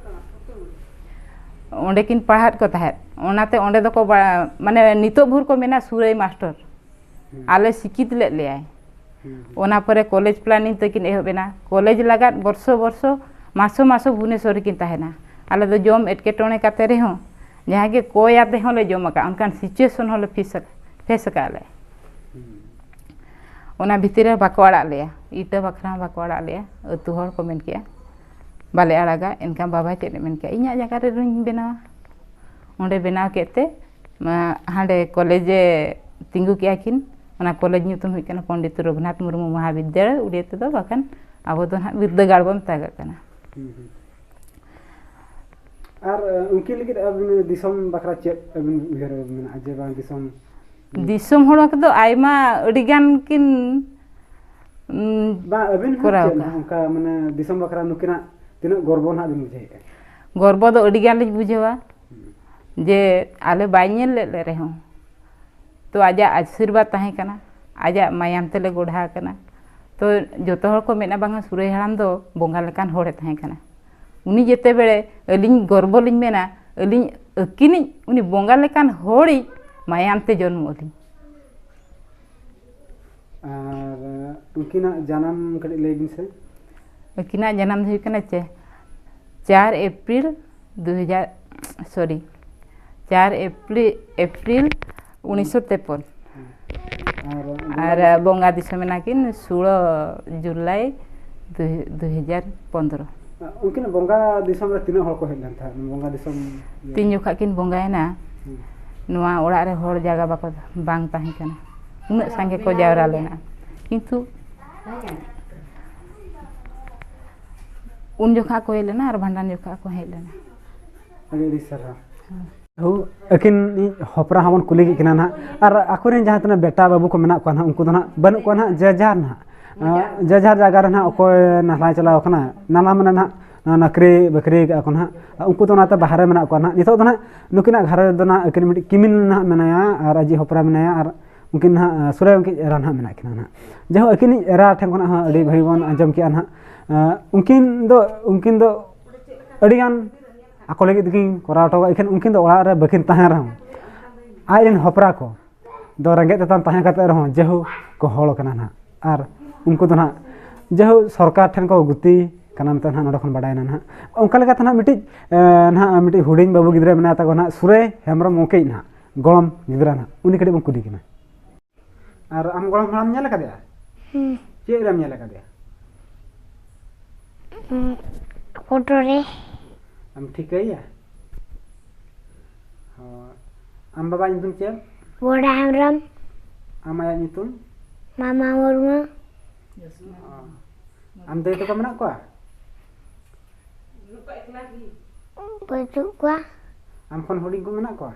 ᱚᱸᱰᱮ ᱠᱤᱱ ᱯᱟᱲᱦᱟᱣᱮᱫ ᱠᱚ ᱛᱟᱦᱮᱸᱫ᱾ ᱚᱱᱟᱛᱮ ᱚᱸᱰᱮ ᱫᱚᱠᱚ ᱵᱟ-, ᱢᱟᱱᱮ ᱱᱤᱛᱚᱜ ᱵᱷᱳᱨ ᱠᱚ ᱢᱮᱱᱟ ᱥᱩᱨᱟᱹᱭ ᱢᱟᱥᱴᱚᱨ᱾ ᱦᱩᱸ᱾ ᱟᱞᱮ ᱥᱤᱠᱠᱷᱤᱛ ᱞᱮᱫ ᱞᱮᱭᱟᱭ᱾ ᱦᱩᱸ, ᱦᱩᱸ᱾ ᱚᱱᱟ ᱯᱚᱨᱮ ᱠᱚᱞᱮᱡᱽ ᱯᱞᱟᱱᱤᱝ ᱛᱟᱹᱠᱤᱱ ᱮᱦᱚᱵ ᱮᱱᱟ᱾ ᱠᱚᱞᱮᱡᱽ ᱞᱟᱜᱟᱫ ᱵᱚᱨᱥᱚ ᱵᱚᱨᱥᱚ, ᱢᱟᱥᱚ ᱢᱟᱥᱚ ᱵᱷᱩᱵᱽᱱᱮᱥᱚᱨ ᱨᱮᱠᱤᱱ ᱛᱟᱦᱮᱱᱟ᱾ ᱟᱞᱮ ᱫᱚ ᱡᱚᱢ ᱮᱴᱠᱮᱴᱚᱬᱮ ᱠᱟᱛᱮ ᱨᱮᱦᱚᱸ, ᱡᱟᱦᱟᱸᱭ ᱜᱮ ᱠᱚᱭ ᱟᱛᱮ ᱦᱚᱸᱞᱮ ᱡᱚᱢ ᱟᱠᱟᱫ, ᱚᱱᱠᱟᱱ ᱥᱤᱪᱩᱭᱮᱥᱚᱱ ᱦᱚᱸᱞᱮ ᱯᱷᱮᱥ ᱟᱠᱟᱫ, ᱯᱷᱮᱥ ᱟᱠᱟᱫ ᱞᱮ᱾ ᱦᱩᱸ᱾ ᱚᱱᱟ ᱵᱷᱤᱛᱤᱨ ᱨᱮ ᱵᱟᱠᱚ ᱟᱲᱟᱜ ᱞᱮᱭᱟ, ᱤᱴᱟᱹ ᱵᱟᱠᱷᱨᱟ ᱦᱚᱸ ᱵᱟᱠᱚ ᱟᱲᱟᱜ ᱞᱮᱭᱟ᱾ ᱟᱹᱛᱩ ᱦᱚᱲ ᱠᱚ ᱢᱮᱱ ᱠᱮᱜᱼᱟ, "ᱵᱟᱞᱮ ᱟᱲᱟᱜᱟ", ᱮᱱᱠᱷᱟᱱ ᱵᱟᱵᱟ ᱪᱮᱫ ᱮ ᱢᱮᱱ ᱠᱮᱜᱼᱟ, "ᱤᱧᱟᱹᱜ ᱡᱟᱭᱜᱟ ᱨᱮ ᱨᱩᱢ ᱵᱮᱱᱟᱣᱟ᱾" ᱚᱸᱰᱮ ᱵᱮᱱᱟᱣ ᱠᱮᱫ ᱛᱮ, ᱢᱟ, ᱦᱟᱸᱰᱮ ᱠᱚᱞᱮᱡᱽ ᱮ ᱛᱤᱸᱜᱩ ᱠᱮᱜᱼᱟ ᱠᱤᱱ᱾ ᱚᱱᱟ ᱠᱚᱞᱮᱡᱽ ᱧᱩᱛᱩᱢ ᱦᱩᱭᱩᱜ ᱠᱟᱱᱟ ᱯᱚᱱᱰᱤᱛ ᱨᱚᱜᱷᱩᱱᱟᱛᱷ ᱢᱩᱨᱢᱩ ᱢᱚᱦᱟᱵᱤᱫᱽᱫᱟᱞᱚᱭ, ᱩᱲᱤᱭᱟ ᱛᱮᱫᱚ, ᱵᱟᱠᱷᱟᱱ ᱟᱵᱚ ᱫᱚ ᱱᱟᱦᱟᱜ ᱵᱤᱨᱫᱟᱹᱜᱟᱲ ᱵᱚᱱ ᱢᱮᱛᱟᱜᱟᱜ ᱠᱟᱱᱟ᱾ ᱦᱩᱸ, ᱦᱩᱸ᱾ ᱟᱨ, ᱮ, ᱩᱱᱠᱤᱱ ᱞᱟᱹᱜᱤᱫ ᱟᱹᱵᱤᱱ ᱫᱤᱥᱚᱢ ᱵᱟᱠᱷᱨᱟ ᱪᱮᱫ ᱟᱹᱵᱤᱱ ᱩᱭᱦᱟᱹᱨ ᱢᱮᱱᱟᱜᱼᱟ ᱡᱮ ᱵᱟᱝ ᱫᱤᱥᱚᱢ? ᱫᱤᱥᱚᱢ ᱦᱚᱲ ᱠᱚᱫᱚ ᱟᱭᱢᱟ, ᱟᱹᱰᱤ ᱜᱟᱱ ᱠᱤᱱ, ᱩᱸ, ᱵᱟᱝ, ᱟᱹᱵᱤᱱ ᱦᱚᱸ ᱠᱚᱨᱟᱣ ᱪᱮᱫ ᱠᱟᱜᱼᱟ᱾ ᱱᱟᱦᱟᱜ ᱚᱱᱠᱟ ᱢᱟᱱᱮ ᱫᱤᱥᱚᱢ ᱵᱟᱠᱷᱨᱟ ᱱᱩᱠᱤᱱᱟᱜ ᱛᱤᱱᱟᱹᱜ ᱜᱚᱨᱵᱚ ᱱᱟᱦᱟᱜ ᱵᱤᱱ ᱵᱩᱡᱷᱟᱹᱣᱮᱫᱼᱟ? ᱜᱚᱨᱵᱚ ᱫᱚ ᱟᱹᱰᱤ ᱜᱟᱱ ᱞᱤᱧ ᱵᱩᱡᱷᱟᱹᱣᱟ᱾ ᱦᱩᱸ᱾ ᱡᱮ ᱟᱞᱮ ᱵᱟᱭ ᱧᱮᱞ ᱞᱮᱫ ᱞᱮ ᱨᱮᱦᱚᱸ, ᱛᱚ ᱟᱡᱟᱜ ᱟᱥᱤᱨᱵᱟᱫᱽ ᱛᱟᱦᱮᱸ ᱠᱟᱱᱟ, ᱟᱡᱟᱜ ᱢᱟᱭᱟᱢ ᱛᱮᱞᱮ ᱜᱚᱲᱦᱟ ᱟᱠᱟᱱᱟ᱾ ᱛᱚ ᱡᱚᱛᱚ ᱦᱚᱲ ᱠᱚ ᱢᱮᱱᱟ, "ᱵᱟᱝᱟ, ᱥᱩᱨᱟᱹᱭ ᱦᱟᱲᱟᱢ ᱫᱚ ᱵᱚᱸᱜᱟ ᱞᱮᱠᱟᱱ ᱦᱚᱲᱮ ᱛᱟᱦᱮᱸ ᱠᱟᱱᱟ᱾" ᱩᱱᱤ ᱡᱮᱛᱮ ᱵᱮᱲᱮ, ᱟᱹᱞᱤᱧ ᱜᱚᱨᱵᱚ ᱞᱤᱧ ᱢᱮᱱᱟ, ᱟᱹᱞᱤᱧ ᱟᱹᱠᱤᱱᱤᱡ ᱩᱱᱤ ᱵᱚᱸᱜᱟ ᱞᱮᱠᱟᱱ ᱦᱚᱲᱤᱡ ᱢᱟᱭᱟᱢ ᱛᱮ ᱡᱚᱱᱢᱚ ᱟᱹᱞᱤᱧ᱾ ᱟᱨ ᱩᱱᱠᱤᱱᱟᱜ ᱡᱟᱱᱟᱢ ᱠᱟᱹᱴᱤᱡ ᱞᱟᱹᱭ ᱵᱤᱱ ᱥᱮ᱾ ᱩᱱᱠᱤᱱᱟᱜ ᱡᱟᱱᱟᱢ ᱫᱚ ᱦᱩᱭᱩᱜ ᱠᱟᱱᱟ ᱪᱮ-, ᱪᱟᱨ ᱮᱯᱨᱤᱞ ᱫᱩ ᱦᱟᱡᱟᱨ, ᱥᱚᱨᱤ, ᱪᱟᱨ ᱮᱯᱨᱤᱞ ᱮᱯᱨᱤᱞ ᱩᱱᱤᱥᱥᱚ ᱛᱮᱯᱚᱱ᱾ ᱟᱨ ᱵᱚᱸᱜᱟ ᱫᱤᱥᱚᱢ ᱮᱱᱟ ᱠᱤᱱ ᱥᱳᱞᱳ ᱡᱩᱞᱟᱭ ᱫᱩ ᱦᱟᱡᱟᱨ ᱯᱚᱱᱫᱽᱨᱚ᱾ ᱩᱱᱠᱤᱱ ᱵᱚᱸᱜᱟ ᱫᱤᱥᱚᱢ ᱨᱮ ᱛᱤᱱᱟᱹᱜ ᱦᱚᱲ ᱠᱚ ᱦᱮᱡ ᱞᱮᱱ ᱛᱟᱦᱮᱸᱫ ᱵᱚᱸᱜᱟ ᱫᱤᱥᱚᱢ? ᱛᱤᱱ ᱡᱚᱠᱷᱟᱜ ᱠᱤᱱ ᱵᱚᱸᱜᱟᱭᱮᱱᱟ, ᱦᱩᱸ᱾ ᱱᱚᱣᱟ ᱚᱲᱟᱜ ᱨᱮ ᱦᱚᱲ ᱡᱟᱭᱜᱟ ᱵᱟᱠᱚ, ᱵᱟᱝ ᱛᱟᱦᱮᱸ ᱠᱟᱱᱟ, ᱩᱱᱟᱹᱜ ᱥᱟᱸᱜᱮ ᱠᱚ ᱡᱟᱣᱨᱟ ᱞᱮᱱᱟ᱾ ᱠᱤᱱᱛᱩ ᱩᱱ ᱡᱚᱠᱷᱟᱜ ᱠᱚ ᱦᱮᱡ ᱞᱮᱱᱟ ᱟᱨ ᱵᱷᱟᱸᱰᱟᱱ ᱡᱚᱠᱷᱟᱜ ᱠᱚ ᱦᱮᱡ ᱞᱮᱱᱟ᱾ ᱟᱹᱰᱤ ᱟᱹᱰᱤ ᱥᱟᱨᱦᱟᱣ᱾ ᱟᱹᱠᱤᱱ ᱦᱚᱯᱨᱟ ᱦᱚᱸᱵᱚᱱ ᱠᱩᱞᱤ ᱠᱮᱫ ᱠᱤᱱᱟ ᱱᱟᱦᱟᱜ, ᱟᱨ ᱟᱠᱚᱨᱮᱱ ᱡᱟᱦᱟᱸ ᱛᱤᱱᱟᱹᱜ ᱵᱮᱴᱟ ᱵᱟᱹᱵᱩ ᱠᱚ ᱢᱮᱱᱟᱜ ᱠᱚᱣᱟ ᱱᱟᱦᱟᱜ, ᱩᱱᱠᱩ ᱫᱚ ᱱᱟᱦᱟᱜ ᱵᱟᱹᱱᱩᱜ ᱠᱚᱣᱟ ᱱᱟᱦᱟᱜ, ᱡᱮ ᱡᱟᱦᱟᱨ ᱱᱟᱦᱟᱜ, ᱡᱮ ᱡᱟᱦᱟᱨ ᱡᱟᱭᱜᱟ ᱨᱮ ᱱᱟᱦᱟᱜ ᱚᱠᱚᱭ ᱱᱟᱞᱦᱟᱭ ᱪᱟᱞᱟᱣ ᱠᱟᱱᱟ, ᱱᱟᱞᱦᱟ ᱢᱟᱱᱮ ᱱᱟᱦᱟᱜ ᱱᱚᱠᱨᱤ ᱵᱟᱹᱠᱨᱤ ᱠᱟᱜᱼᱟ ᱠᱚ ᱱᱟᱦᱟᱜ, ᱩᱱᱠᱩ ᱫᱚ ᱚᱱᱟᱛᱮ ᱵᱟᱦᱨᱮ ᱢᱮᱱᱟᱜ ᱠᱚᱣᱟ ᱱᱟᱦᱟᱜ᱾ ᱱᱤᱛᱚᱜ ᱫᱚ ᱱᱟᱦᱟᱜ ᱱᱩᱠᱤᱱᱟᱜ ᱜᱷᱟᱨᱚᱸᱡᱽ ᱫᱚ ᱱᱟᱦᱟᱜ ᱟᱹᱠᱤᱱ ᱢᱤᱫᱴᱤᱡ ᱠᱤᱢᱤᱱ ᱱᱟᱦᱟᱜ ᱢᱮᱱᱟᱭᱟ ᱟᱨ ᱟᱡᱤᱡ ᱦᱚᱯᱨᱟ ᱢᱮᱱᱟᱭᱟ, ᱟᱨ ᱩᱱᱠᱤᱱ ᱱᱟᱦᱟᱜ ᱥᱩᱨᱮ ᱩᱱᱠᱤᱱ ᱮᱨᱟ ᱱᱟᱦᱟᱜ ᱢᱮᱱᱟᱜ ᱠᱤᱱᱟ ᱱᱟᱦᱟᱜ᱾ ᱡᱟᱭᱦᱳᱠ, ᱟᱹᱠᱤᱱᱤᱡ ᱮᱨᱟ ᱴᱷᱮᱱ ᱠᱷᱚᱱᱟᱜ ᱦᱚᱸ ᱟᱹᱰᱤ ᱵᱷᱟᱹᱜᱤ ᱵᱚᱱ ᱟᱸᱡᱚᱢ ᱠᱮᱜᱼᱟ ᱱᱟᱦᱟᱜ᱾ ᱩᱱᱠᱤᱱ ᱫᱚ, ᱩᱱᱠᱤᱱ ᱫᱚ ᱟᱹᱰᱤᱜᱟᱱ ᱟᱠᱚ ᱞᱟᱹᱜᱤᱫ ᱜᱮᱠᱤᱱ ᱠᱚᱨᱟᱣ ᱦᱚᱴᱚ ᱠᱟᱜᱼᱟ, ᱮᱱᱠᱷᱟᱱ ᱩᱱᱠᱤᱱ ᱫᱚ ᱚᱲᱟᱜ ᱨᱮ ᱵᱟᱹᱠᱤᱱ ᱛᱟᱦᱮᱱ ᱨᱮᱦᱚᱸ, ᱟᱡ ᱨᱮᱱ ᱦᱚᱯᱨᱟ ᱠᱚ ᱫᱚ ᱨᱮᱸᱜᱮᱡ ᱛᱮᱛᱟᱝ ᱛᱟᱦᱮᱸ ᱠᱟᱛᱮ ᱨᱮᱦᱚᱸ ᱡᱮᱦᱳ ᱠᱚ ᱦᱚᱲ ᱠᱟᱱᱟ ᱱᱟᱦᱟᱜ᱾ ᱟᱨ ᱩᱱᱠᱩ ᱫᱚ ᱱᱟᱦᱟᱜ ᱡᱮᱦᱳ ᱥᱚᱨᱠᱟᱨ ᱴᱷᱮᱱ ᱠᱚ ᱜᱩᱛᱤ ᱠᱟᱱᱟ ᱢᱮᱱᱛᱮ ᱱᱟᱦᱟᱜ ᱱᱚᱰᱮ ᱠᱷᱚᱱ ᱵᱟᱰᱟᱭᱮᱱᱟ ᱱᱟᱦᱟᱜ᱾ ᱚᱱᱠᱟ ᱞᱮᱠᱟᱛᱮ ᱱᱟᱦᱟᱜ ᱢᱤᱫᱴᱤᱡ, ᱮ, ᱱᱟᱦᱟᱜ ᱢᱤᱫᱴᱤᱡ ᱦᱩᱰᱤᱧ ᱵᱟᱹᱵᱩ ᱜᱤᱫᱽᱨᱟᱹ ᱢᱮᱱᱟᱭ ᱛᱟᱠᱚ ᱱᱟᱦᱟᱜ, ᱥᱩᱨᱮ ᱦᱮᱢᱵᱨᱚᱢ ᱜᱚᱢᱠᱮᱭᱤᱡ ᱱᱟᱦᱟᱜ ᱜᱚᱲᱚᱢ ᱜᱤᱫᱽᱨᱟᱹ ᱱᱟᱦᱟᱜ, ᱩᱱᱤ ᱠᱟᱹᱴᱤᱡ ᱵᱚᱱ ᱠᱩᱞᱤ ᱠᱤᱱᱟ᱾ ᱟᱨ ᱟᱢ ᱜᱚᱲᱚᱢ ᱦᱟᱲᱟᱢ ᱧᱮᱞ ᱟᱠᱟᱫᱮᱭᱟ? ᱦᱩᱸ᱾ ᱪᱮᱫ ᱨᱮᱢ ᱧᱮᱞ ᱟᱠᱟᱫᱮᱭᱟ? ᱦᱩᱸ᱾ ᱯᱷᱳᱴᱳ ᱨᱮ᱾ ᱟᱢ ᱴᱷᱤᱠᱟᱹᱭᱮᱭᱟ? ᱦᱳᱭ᱾ ᱟᱢ ᱵᱟᱵᱟᱣᱟᱜ ᱧᱩᱛᱩᱢ ᱪᱮᱫ? ᱵᱚᱰᱟ ᱦᱮᱢᱵᱨᱚᱢ᱾ ᱟᱢ ᱟᱭᱟᱜ ᱧᱩᱛᱩᱢ? ᱢᱟᱢᱟ ᱢᱩᱨᱢᱩ᱾ ᱚ᱾ ᱟᱢ ᱫᱟᱹᱭ ᱛᱟᱠᱚ ᱢᱮᱱᱟᱜ ᱠᱚᱣᱟ? ᱵᱟᱹᱪᱩᱜ ᱠᱚᱣᱟ᱾ ᱟᱢ ᱠᱷᱚᱱ ᱦᱩᱰᱤᱧ ᱠᱚ ᱢᱮᱱᱟᱜ ᱠᱚᱣᱟ?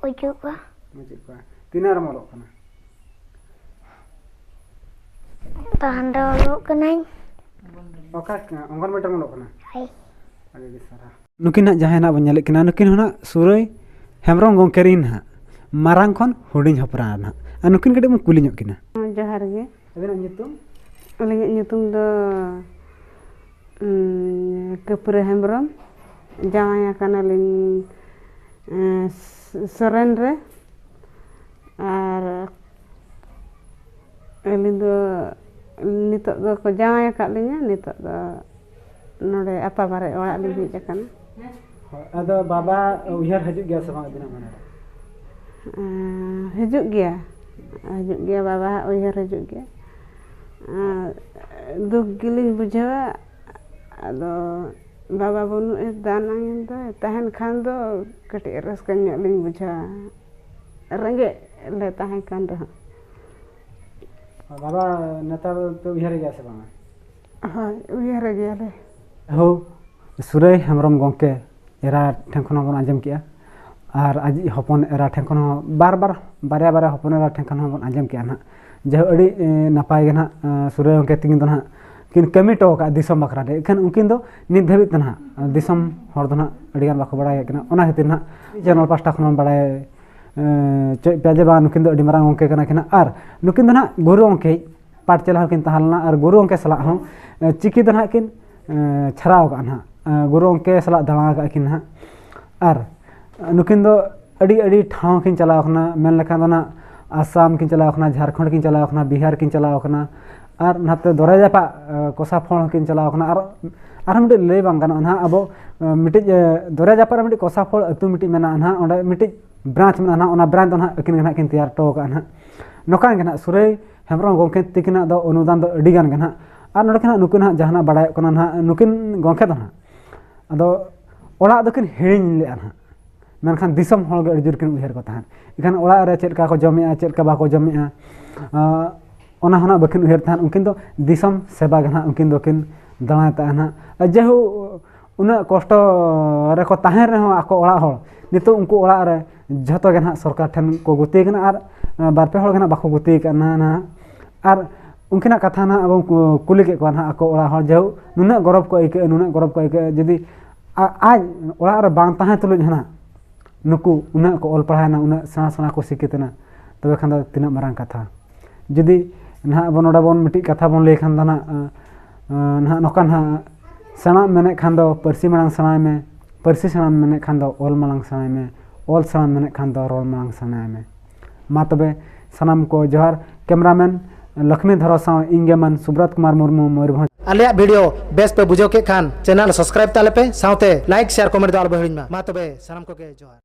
ᱵᱟᱹᱪᱩᱜ ᱠᱚᱣᱟ᱾ ᱵᱟᱹᱪᱩᱜ ᱠᱚᱣᱟ᱾ ᱛᱤᱱᱟᱹᱜ ᱨᱮᱢ ᱚᱞᱚᱜ ᱠᱟᱱᱟ? ᱛᱟᱦᱟᱱ ᱫᱚ ᱚᱞᱚᱜ ᱠᱟᱹᱱᱟᱹᱧ᱾ ᱚᱠᱟ ᱚᱝᱜᱚᱱᱵᱟᱲᱤ ᱨᱮᱢ ᱚᱞᱚᱜ ᱠᱟᱱᱟ? ᱦᱳᱭ᱾ ᱟᱹᱰᱤ ᱟᱹᱰᱤ ᱥᱟᱨᱦᱟᱣ᱾ ᱱᱩᱠᱤᱱ ᱦᱟᱸᱜ ᱡᱟᱦᱟᱸᱭ ᱱᱟᱜ ᱵᱚᱱ ᱧᱮᱞᱮᱫ ᱠᱤᱱᱟ, ᱱᱩᱠᱤᱱ ᱦᱚᱸ ᱱᱟᱜ ᱥᱩᱨᱟᱹᱭ ᱦᱮᱢᱵᱨᱚᱢ ᱜᱚᱢᱠᱮ ᱨᱤᱱ ᱦᱟᱸᱜ ᱢᱟᱨᱟᱝ ᱠᱷᱚᱱ ᱦᱩᱰᱤᱧ ᱦᱚᱯᱨᱟ ᱱᱟᱜ᱾ ᱟᱨ ᱱᱩᱠᱤᱱ ᱠᱟᱹᱴᱤᱡ ᱵᱚᱱ ᱠᱩᱞᱤ ᱧᱚᱜ ᱠᱤᱱᱟ᱾ ᱡᱚᱦᱟᱨ ᱜᱮ᱾ ᱟᱹᱵᱤᱱᱟᱜ ᱧᱩᱛᱩᱢ? ᱟᱹᱞᱤᱧᱟᱜ ᱧᱩᱛᱩᱢ ᱫᱚ ᱩᱸ, ᱠᱟᱹᱯᱨᱟᱹ ᱦᱮᱢᱵᱨᱚᱢ᱾ ᱡᱟᱶᱟᱭ ᱟᱠᱟᱱᱟᱞᱤᱧ, ᱮᱸ, ᱥᱚᱨᱮᱱ ᱨᱮ᱾ ᱟᱨ ᱟᱹᱞᱤᱧ ᱫᱚ ᱱᱤᱛᱚᱜ ᱫᱚᱠᱚ ᱡᱟᱶᱟᱭ ᱟᱠᱟᱫ ᱞᱤᱧᱟ, ᱱᱤᱛᱚᱜ ᱫᱚ ᱱᱚᱰᱮ ᱟᱯᱟ ᱵᱟᱨᱮ ᱚᱲᱟᱜ ᱞᱤᱧ ᱦᱮᱡ ᱟᱠᱟᱱᱟ᱾ ᱟᱫᱚ ᱵᱟᱵᱟ ᱩᱭᱦᱟᱹᱨ ᱦᱤᱡᱩᱜ ᱜᱮᱭᱟ ᱥᱮ ᱵᱟᱝ ᱟᱹᱵᱤᱱᱟᱜ ᱢᱚᱱᱮᱨᱮ? ᱦᱤᱡᱩᱜ ᱜᱮᱭᱟ, ᱦᱤᱡᱩᱜ ᱜᱮᱭᱟ, ᱵᱟᱵᱟ ᱩᱭᱦᱟᱹᱨ ᱦᱤᱡᱩᱜ ᱜᱮᱭᱟ᱾ ᱫᱩᱠ ᱜᱮᱞᱤᱧ ᱵᱩᱡᱷᱟᱹᱣᱟ᱾ ᱟᱫᱚ ᱵᱟᱵᱟ ᱵᱟᱹᱱᱩᱜ ᱮ ᱫᱟᱱᱟᱝ ᱫᱚ, ᱛᱟᱦᱮᱱ ᱠᱷᱟᱱ ᱫᱚ ᱠᱟᱹᱴᱤᱡ ᱨᱟᱹᱥᱠᱟᱹ ᱧᱚᱜ ᱞᱤᱧ ᱵᱩᱡᱷᱟᱹᱣᱟ᱾ ᱨᱮᱸᱜᱮᱡ ᱞᱮ ᱛᱟᱦᱮᱸ ᱠᱟᱱ ᱨᱮᱦᱚᱸ᱾ ᱵᱟᱵᱟ ᱱᱮᱛᱟᱨ ᱯᱮ ᱩᱭᱦᱟᱹᱨ ᱜᱮᱭᱟ ᱥᱮ ᱵᱟᱝᱟ? ᱦᱳᱭ, ᱩᱭᱦᱟᱹᱨ ᱜᱮᱭᱟᱞᱮ᱾ ᱦᱳ, ᱥᱩᱨᱟᱹᱭ ᱦᱮᱢᱵᱨᱚᱢ ᱜᱚᱢᱠᱮ ᱮᱨᱟ ᱴᱷᱮᱱ ᱠᱷᱚᱱ ᱦᱚᱸᱵᱚᱱ ᱟᱸᱡᱚᱢ ᱠᱮᱜᱼᱟ, ᱟᱨ ᱟᱡᱤᱡ ᱦᱚᱯᱚᱱ ᱮᱨᱟ ᱴᱷᱮᱱ ᱠᱷᱚᱱ ᱦᱚᱸ ᱵᱟᱨ ᱵᱟᱨ, ᱵᱟᱨᱭᱟ ᱵᱟᱨᱭᱟ ᱦᱚᱯᱚᱱ ᱮᱨᱟ ᱴᱷᱮᱱ ᱠᱷᱚᱱ ᱦᱚᱸᱵᱚᱱ ᱟᱸᱡᱚᱢ ᱠᱮᱜᱼᱟ ᱱᱟᱦᱟᱜ᱾ ᱡᱟᱭᱦᱳᱠ, ᱟᱹᱰᱤ ᱱᱟᱯᱟᱭ ᱜᱮ ᱱᱟᱦᱟᱜ ᱥᱩᱨᱟᱹᱭ ᱜᱚᱢᱠᱮ ᱛᱤᱠᱤᱱ ᱫᱚ ᱱᱟᱦᱟᱜ ᱠᱤᱱ ᱠᱟᱹᱢᱤ ᱦᱚᱴᱚ ᱟᱠᱟᱫ ᱫᱤᱥᱚᱢ ᱵᱟᱠᱷᱨᱟ ᱨᱮ᱾ ᱮᱱᱠᱷᱟᱱ ᱩᱱᱠᱤᱱ ᱫᱚ ᱱᱤᱛ ᱫᱷᱟᱹᱵᱤᱡ ᱛᱮ ᱱᱟᱦᱟᱜ ᱫᱤᱥᱚᱢ ᱦᱚᱲ ᱫᱚ ᱱᱟᱦᱟᱜ ᱟᱹᱰᱤᱜᱟᱱ ᱵᱟᱠᱚ ᱵᱟᱲᱟᱭ ᱠᱟᱱᱟ᱾ ᱚᱱᱟ ᱠᱷᱟᱹᱛᱤᱨ ᱱᱟᱦᱟᱜ ᱪᱮᱱᱮᱞ ᱯᱟᱥᱴᱟ ᱠᱷᱚᱱ ᱵᱚᱱ ᱵᱟᱲᱟᱭ ᱦᱚᱪᱚᱭᱮᱫ ᱯᱮᱭᱟ ᱡᱮ ᱵᱟᱝ, ᱱᱩᱠᱤᱱ ᱫᱚ ᱟᱹᱰᱤ ᱢᱟᱨᱟᱝ ᱜᱚᱢᱠᱮ ᱠᱟᱱᱟ ᱠᱤᱱ᱾ ᱟᱨ ᱱᱩᱠᱤᱱ ᱫᱚ ᱱᱟᱦᱟᱜ ᱜᱩᱨᱩ ᱜᱚᱢᱠᱮ ᱯᱟᱴ ᱪᱟᱞᱟᱣ ᱦᱚᱸᱠᱤᱱ ᱛᱟᱦᱮᱸ ᱞᱮᱱᱟ ᱟᱨ ᱜᱩᱨᱩ ᱜᱚᱢᱠᱮ ᱥᱟᱞᱟᱜ ᱦᱚᱸ ᱪᱤᱠᱤ ᱫᱚ ᱱᱟᱦᱟᱜ ᱠᱤᱱ ᱪᱷᱟᱨᱟᱣ ᱟᱠᱟᱫᱼᱟ ᱱᱟᱦᱟᱜ᱾ ᱜᱩᱨᱩ ᱜᱚᱢᱠᱮ ᱥᱟᱞᱟᱜ ᱫᱟᱬᱟ ᱟᱠᱟᱫ ᱠᱤᱱ ᱱᱟᱦᱟᱜ᱾ ᱟᱨ ᱱᱩᱠᱤᱱ ᱫᱚ ᱟᱹᱰᱤ ᱟᱹᱰᱤ ᱴᱷᱟᱶ ᱠᱤᱱ ᱪᱟᱞᱟᱣ ᱠᱟᱱᱟ, ᱢᱮᱱ ᱞᱮᱠᱷᱟᱱ ᱫᱚ ᱱᱟᱦᱟᱜ ᱟᱥᱟᱢ ᱠᱤᱱ ᱪᱟᱞᱟᱣ ᱠᱟᱱᱟ, ᱡᱷᱟᱲᱠᱷᱚᱸᱰ ᱠᱤᱱ ᱪᱟᱞᱟᱣ ᱠᱟᱱᱟ, ᱵᱤᱦᱟᱨ ᱠᱤᱱ ᱪᱟᱞᱟᱣ ᱠᱟᱱᱟ, ᱟᱨ ᱱᱟᱛᱮ ᱫᱚᱨᱭᱟ ᱡᱟᱯᱟᱜ ᱠᱚᱥᱟᱯᱷᱚᱲ ᱦᱚᱸᱠᱤᱱ ᱪᱟᱞᱟᱣ ᱠᱟᱱᱟ᱾ ᱟᱨ ᱟᱨᱦᱚᱸ ᱢᱤᱫᱴᱤᱡ ᱞᱟᱹᱭ ᱵᱟᱝ ᱜᱟᱱᱚᱜᱼᱟ ᱱᱟᱦᱟᱜ, ᱟᱵᱚ ᱢᱤᱫᱴᱤᱡ ᱫᱚᱨᱭᱟ ᱡᱟᱯᱟᱜ ᱨᱮ ᱢᱤᱫᱴᱤᱡ ᱠᱚᱥᱟᱯᱷᱚᱲ ᱟᱹᱛᱩ ᱢᱤᱫᱴᱤᱡ ᱢᱮᱱᱟᱜᱼᱟ ᱱᱟᱦᱟᱜ, ᱚᱸᱰᱮ ᱢᱤᱫᱴᱤᱡ ᱵᱨᱟᱧᱪ ᱢᱮᱱᱟᱜᱼᱟ ᱱᱟᱦᱟᱜ, ᱚᱱᱟ ᱵᱨᱟᱧᱪ ᱫᱚ ᱱᱟᱦᱟᱜ ᱟᱹᱠᱤᱱ ᱜᱮ ᱱᱟᱦᱟᱜ ᱠᱤᱱ ᱛᱮᱭᱟᱨ ᱦᱚᱴᱚ ᱟᱠᱟᱫᱼᱟ ᱱᱟᱦᱟᱜ᱾ ᱱᱚᱝᱠᱟ ᱜᱮ ᱱᱟᱦᱟᱜ ᱥᱩᱨᱟᱹᱭ ᱦᱮᱢᱵᱨᱚᱢ ᱜᱚᱢᱠᱮ ᱛᱤᱠᱤᱱᱟᱜ ᱫᱚ ᱚᱱᱩᱫᱟᱱ ᱫᱚ ᱟᱹᱰᱤ ᱜᱟᱱ ᱜᱮ ᱱᱟᱦᱟᱜ᱾ ᱟᱨ ᱱᱚᱰᱮ ᱠᱷᱚᱱᱟᱜ ᱱᱩᱠᱩ ᱱᱟᱦᱟᱜ ᱡᱟᱦᱟᱱᱟᱜ ᱵᱟᱲᱟᱭᱚᱜ ᱠᱟᱱᱟ ᱱᱟᱦᱟᱜ, ᱱᱩᱠᱤᱱ ᱜᱚᱢᱠᱮ ᱫᱚ ᱱᱟᱦᱟᱜ ᱟᱫᱚ ᱚᱲᱟᱜ ᱫᱚᱠᱤᱱ ᱦᱤᱲᱤᱧ ᱞᱮᱫᱼᱟ ᱱᱟᱦᱟᱜ, ᱢᱮᱱᱠᱷᱟᱱ ᱫᱤᱥᱚᱢ ᱦᱚᱲ ᱜᱮ ᱟᱹᱰᱤ ᱡᱳᱨ ᱠᱤᱱ ᱩᱭᱦᱟᱹᱨ ᱠᱚ ᱛᱟᱦᱮᱸᱫ᱾ ᱮᱱᱠᱷᱟᱱ ᱚᱲᱟᱜ ᱨᱮ ᱪᱮᱫ ᱞᱮᱠᱟ ᱠᱚ ᱡᱚᱢᱮᱜᱼᱟ, ᱪᱮᱫ ᱞᱮᱠᱟ ᱵᱟᱠᱚ ᱡᱚᱢᱮᱜᱼᱟ, ᱚᱱᱟ ᱦᱚᱸ ᱱᱟᱦᱟᱜ ᱵᱟᱹᱠᱤᱱ ᱩᱭᱦᱟᱹᱨ ᱛᱟᱦᱮᱸᱫ᱾ ᱩᱱᱠᱤᱱ ᱫᱚ ᱫᱤᱥᱚᱢ ᱥᱮᱵᱟ ᱜᱮ ᱱᱟᱦᱟᱜ ᱩᱱᱠᱤᱱ ᱫᱚᱠᱤᱱ ᱫᱟᱬᱟᱭ ᱛᱟᱦᱮᱸᱫ ᱱᱟᱦᱟᱜ᱾ ᱡᱮᱦᱳᱠ, ᱩᱱᱟᱹᱜ ᱠᱚᱥᱴᱚ ᱨᱮᱠᱚ ᱛᱟᱦᱮᱸ ᱨᱮᱦᱚᱸ ᱟᱠᱚ ᱚᱲᱟᱜ ᱦᱚᱲ, ᱱᱤᱛᱚᱜ ᱩᱱᱠᱩ ᱚᱲᱟᱜ ᱨᱮ ᱡᱷᱚᱛᱚ ᱜᱮ ᱱᱟᱦᱟᱜ ᱥᱚᱨᱠᱟᱨ ᱴᱷᱮᱱ ᱠᱚ ᱜᱩᱛᱤ ᱠᱟᱱᱟ᱾ ᱟᱨ ᱵᱟᱨ ᱯᱮ ᱦᱚᱲ ᱜᱮ ᱱᱟᱦᱟᱜ ᱵᱟᱠᱚ ᱜᱩᱛᱤ ᱠᱟᱱᱟ ᱱᱟᱦᱟᱜ᱾ ᱟᱨ ᱩᱱᱠᱤᱱᱟᱜ ᱠᱟᱛᱷᱟ ᱱᱟᱦᱟᱜ ᱟᱵᱚ ᱠᱩ-, ᱠᱩᱞᱤ ᱠᱮᱫ ᱠᱚᱣᱟ ᱱᱟᱦᱟᱜ ᱟᱠᱚ ᱚᱲᱟᱜ ᱦᱚᱲ, ᱡᱮᱦᱳᱠ ᱱᱩᱱᱟᱹᱜ ᱜᱚᱨᱚᱵᱽ ᱠᱚ ᱟᱹᱭᱠᱟᱹᱜᱼᱟ, ᱱᱩᱱᱟᱹᱜ ᱜᱚᱨᱚᱵᱽ ᱠᱚ ᱟᱹᱭᱠᱟᱹᱜᱼᱟ᱾ ᱡᱩᱫᱤ ᱟ-, ᱟᱡ ᱚᱲᱟᱜ ᱨᱮ ᱵᱟᱝ ᱛᱟᱦᱮᱸ ᱛᱩᱞᱩᱡ ᱦᱚᱸ ᱱᱟᱦᱟᱜ ᱱᱩᱠᱩ ᱩᱱᱟᱹᱜ ᱠᱚ ᱚᱞ ᱯᱟᱲᱦᱟᱣᱮᱱᱟ, ᱩᱱᱟᱹᱜ ᱥᱮᱬᱟ ᱥᱮᱬᱟ ᱠᱚ ᱥᱤᱠᱷᱤᱛ ᱮᱱᱟ, ᱛᱚᱵᱮ ᱠᱷᱟᱱ ᱫᱚ ᱛᱤᱱᱟᱹᱜ ᱢᱟᱨᱟᱝ ᱠᱟᱛᱷᱟ᱾ ᱡᱩᱫᱤ ᱱᱟᱦᱟᱜ ᱟᱵᱚ ᱱᱚᱰᱮ ᱵᱚᱱ ᱢᱤᱫᱴᱤᱡ ᱠᱟᱛᱷᱟ ᱵᱚᱱ ᱞᱟᱹᱭ ᱠᱷᱟᱱ ᱫᱚ ᱱᱟᱦᱟᱜ, ᱟᱸ, ᱱᱟᱦᱟᱜ ᱱᱚᱝᱠᱟ ᱱᱟᱦᱟᱜ, ᱥᱮᱬᱟᱜ ᱢᱮᱱᱮᱫ ᱠᱷᱟᱱ ᱫᱚ ᱯᱟᱹᱨᱥᱤ ᱢᱟᱲᱟᱝ ᱥᱮᱬᱟᱭ ᱢᱮ, ᱯᱟᱹᱨᱥᱤ ᱥᱮᱬᱟᱢ ᱢᱮᱱᱮᱫ ᱠᱷᱟᱱ ᱫᱚ ᱚᱞ ᱢᱟᱲᱟᱝ ᱥᱮᱬᱟᱭ ᱢᱮ, ᱚᱞ ᱥᱮᱬᱟᱢ ᱢᱮᱱᱮᱫ ᱠᱷᱟᱱ ᱫᱚ ᱨᱚᱲ ᱢᱟᱲᱟᱝ ᱥᱮᱬᱟᱭ ᱢᱮ᱾ ᱢᱟ ᱛᱚᱵᱮ ᱥᱟᱱᱟᱢ ᱠᱚ ᱡᱚᱦᱟᱨ᱾ ᱠᱮᱢᱨᱟᱢᱮᱱ ᱞᱚᱠᱷᱢᱤ ᱫᱷᱚᱨᱚ ᱥᱟᱶ ᱤᱧ ᱜᱮ ᱢᱟᱱ ᱥᱩᱵᱨᱚᱛ ᱠᱩᱢᱟᱨ ᱢᱩᱨᱢᱩ, ᱢᱚᱭᱩᱨᱵᱷᱚᱸᱡᱽ᱾ ᱟᱞᱮᱭᱟᱜ video ᱵᱮᱥ ᱯᱮ ᱵᱩᱡᱷᱟᱹᱣ ᱠᱮᱫ ᱠᱷᱟᱱ channel subscribe ᱛᱟᱞᱮ ᱯᱮ, ᱥᱟᱶᱛᱮ like, share, comment ᱫᱚ ᱟᱞᱚ ᱯᱮ ᱦᱤᱲᱤᱧ ᱢᱟ᱾ ᱢᱟ ᱛᱚᱵᱮ ᱥᱟᱱᱟᱢ ᱠᱚᱜᱮ ᱡᱚᱦᱟᱨ᱾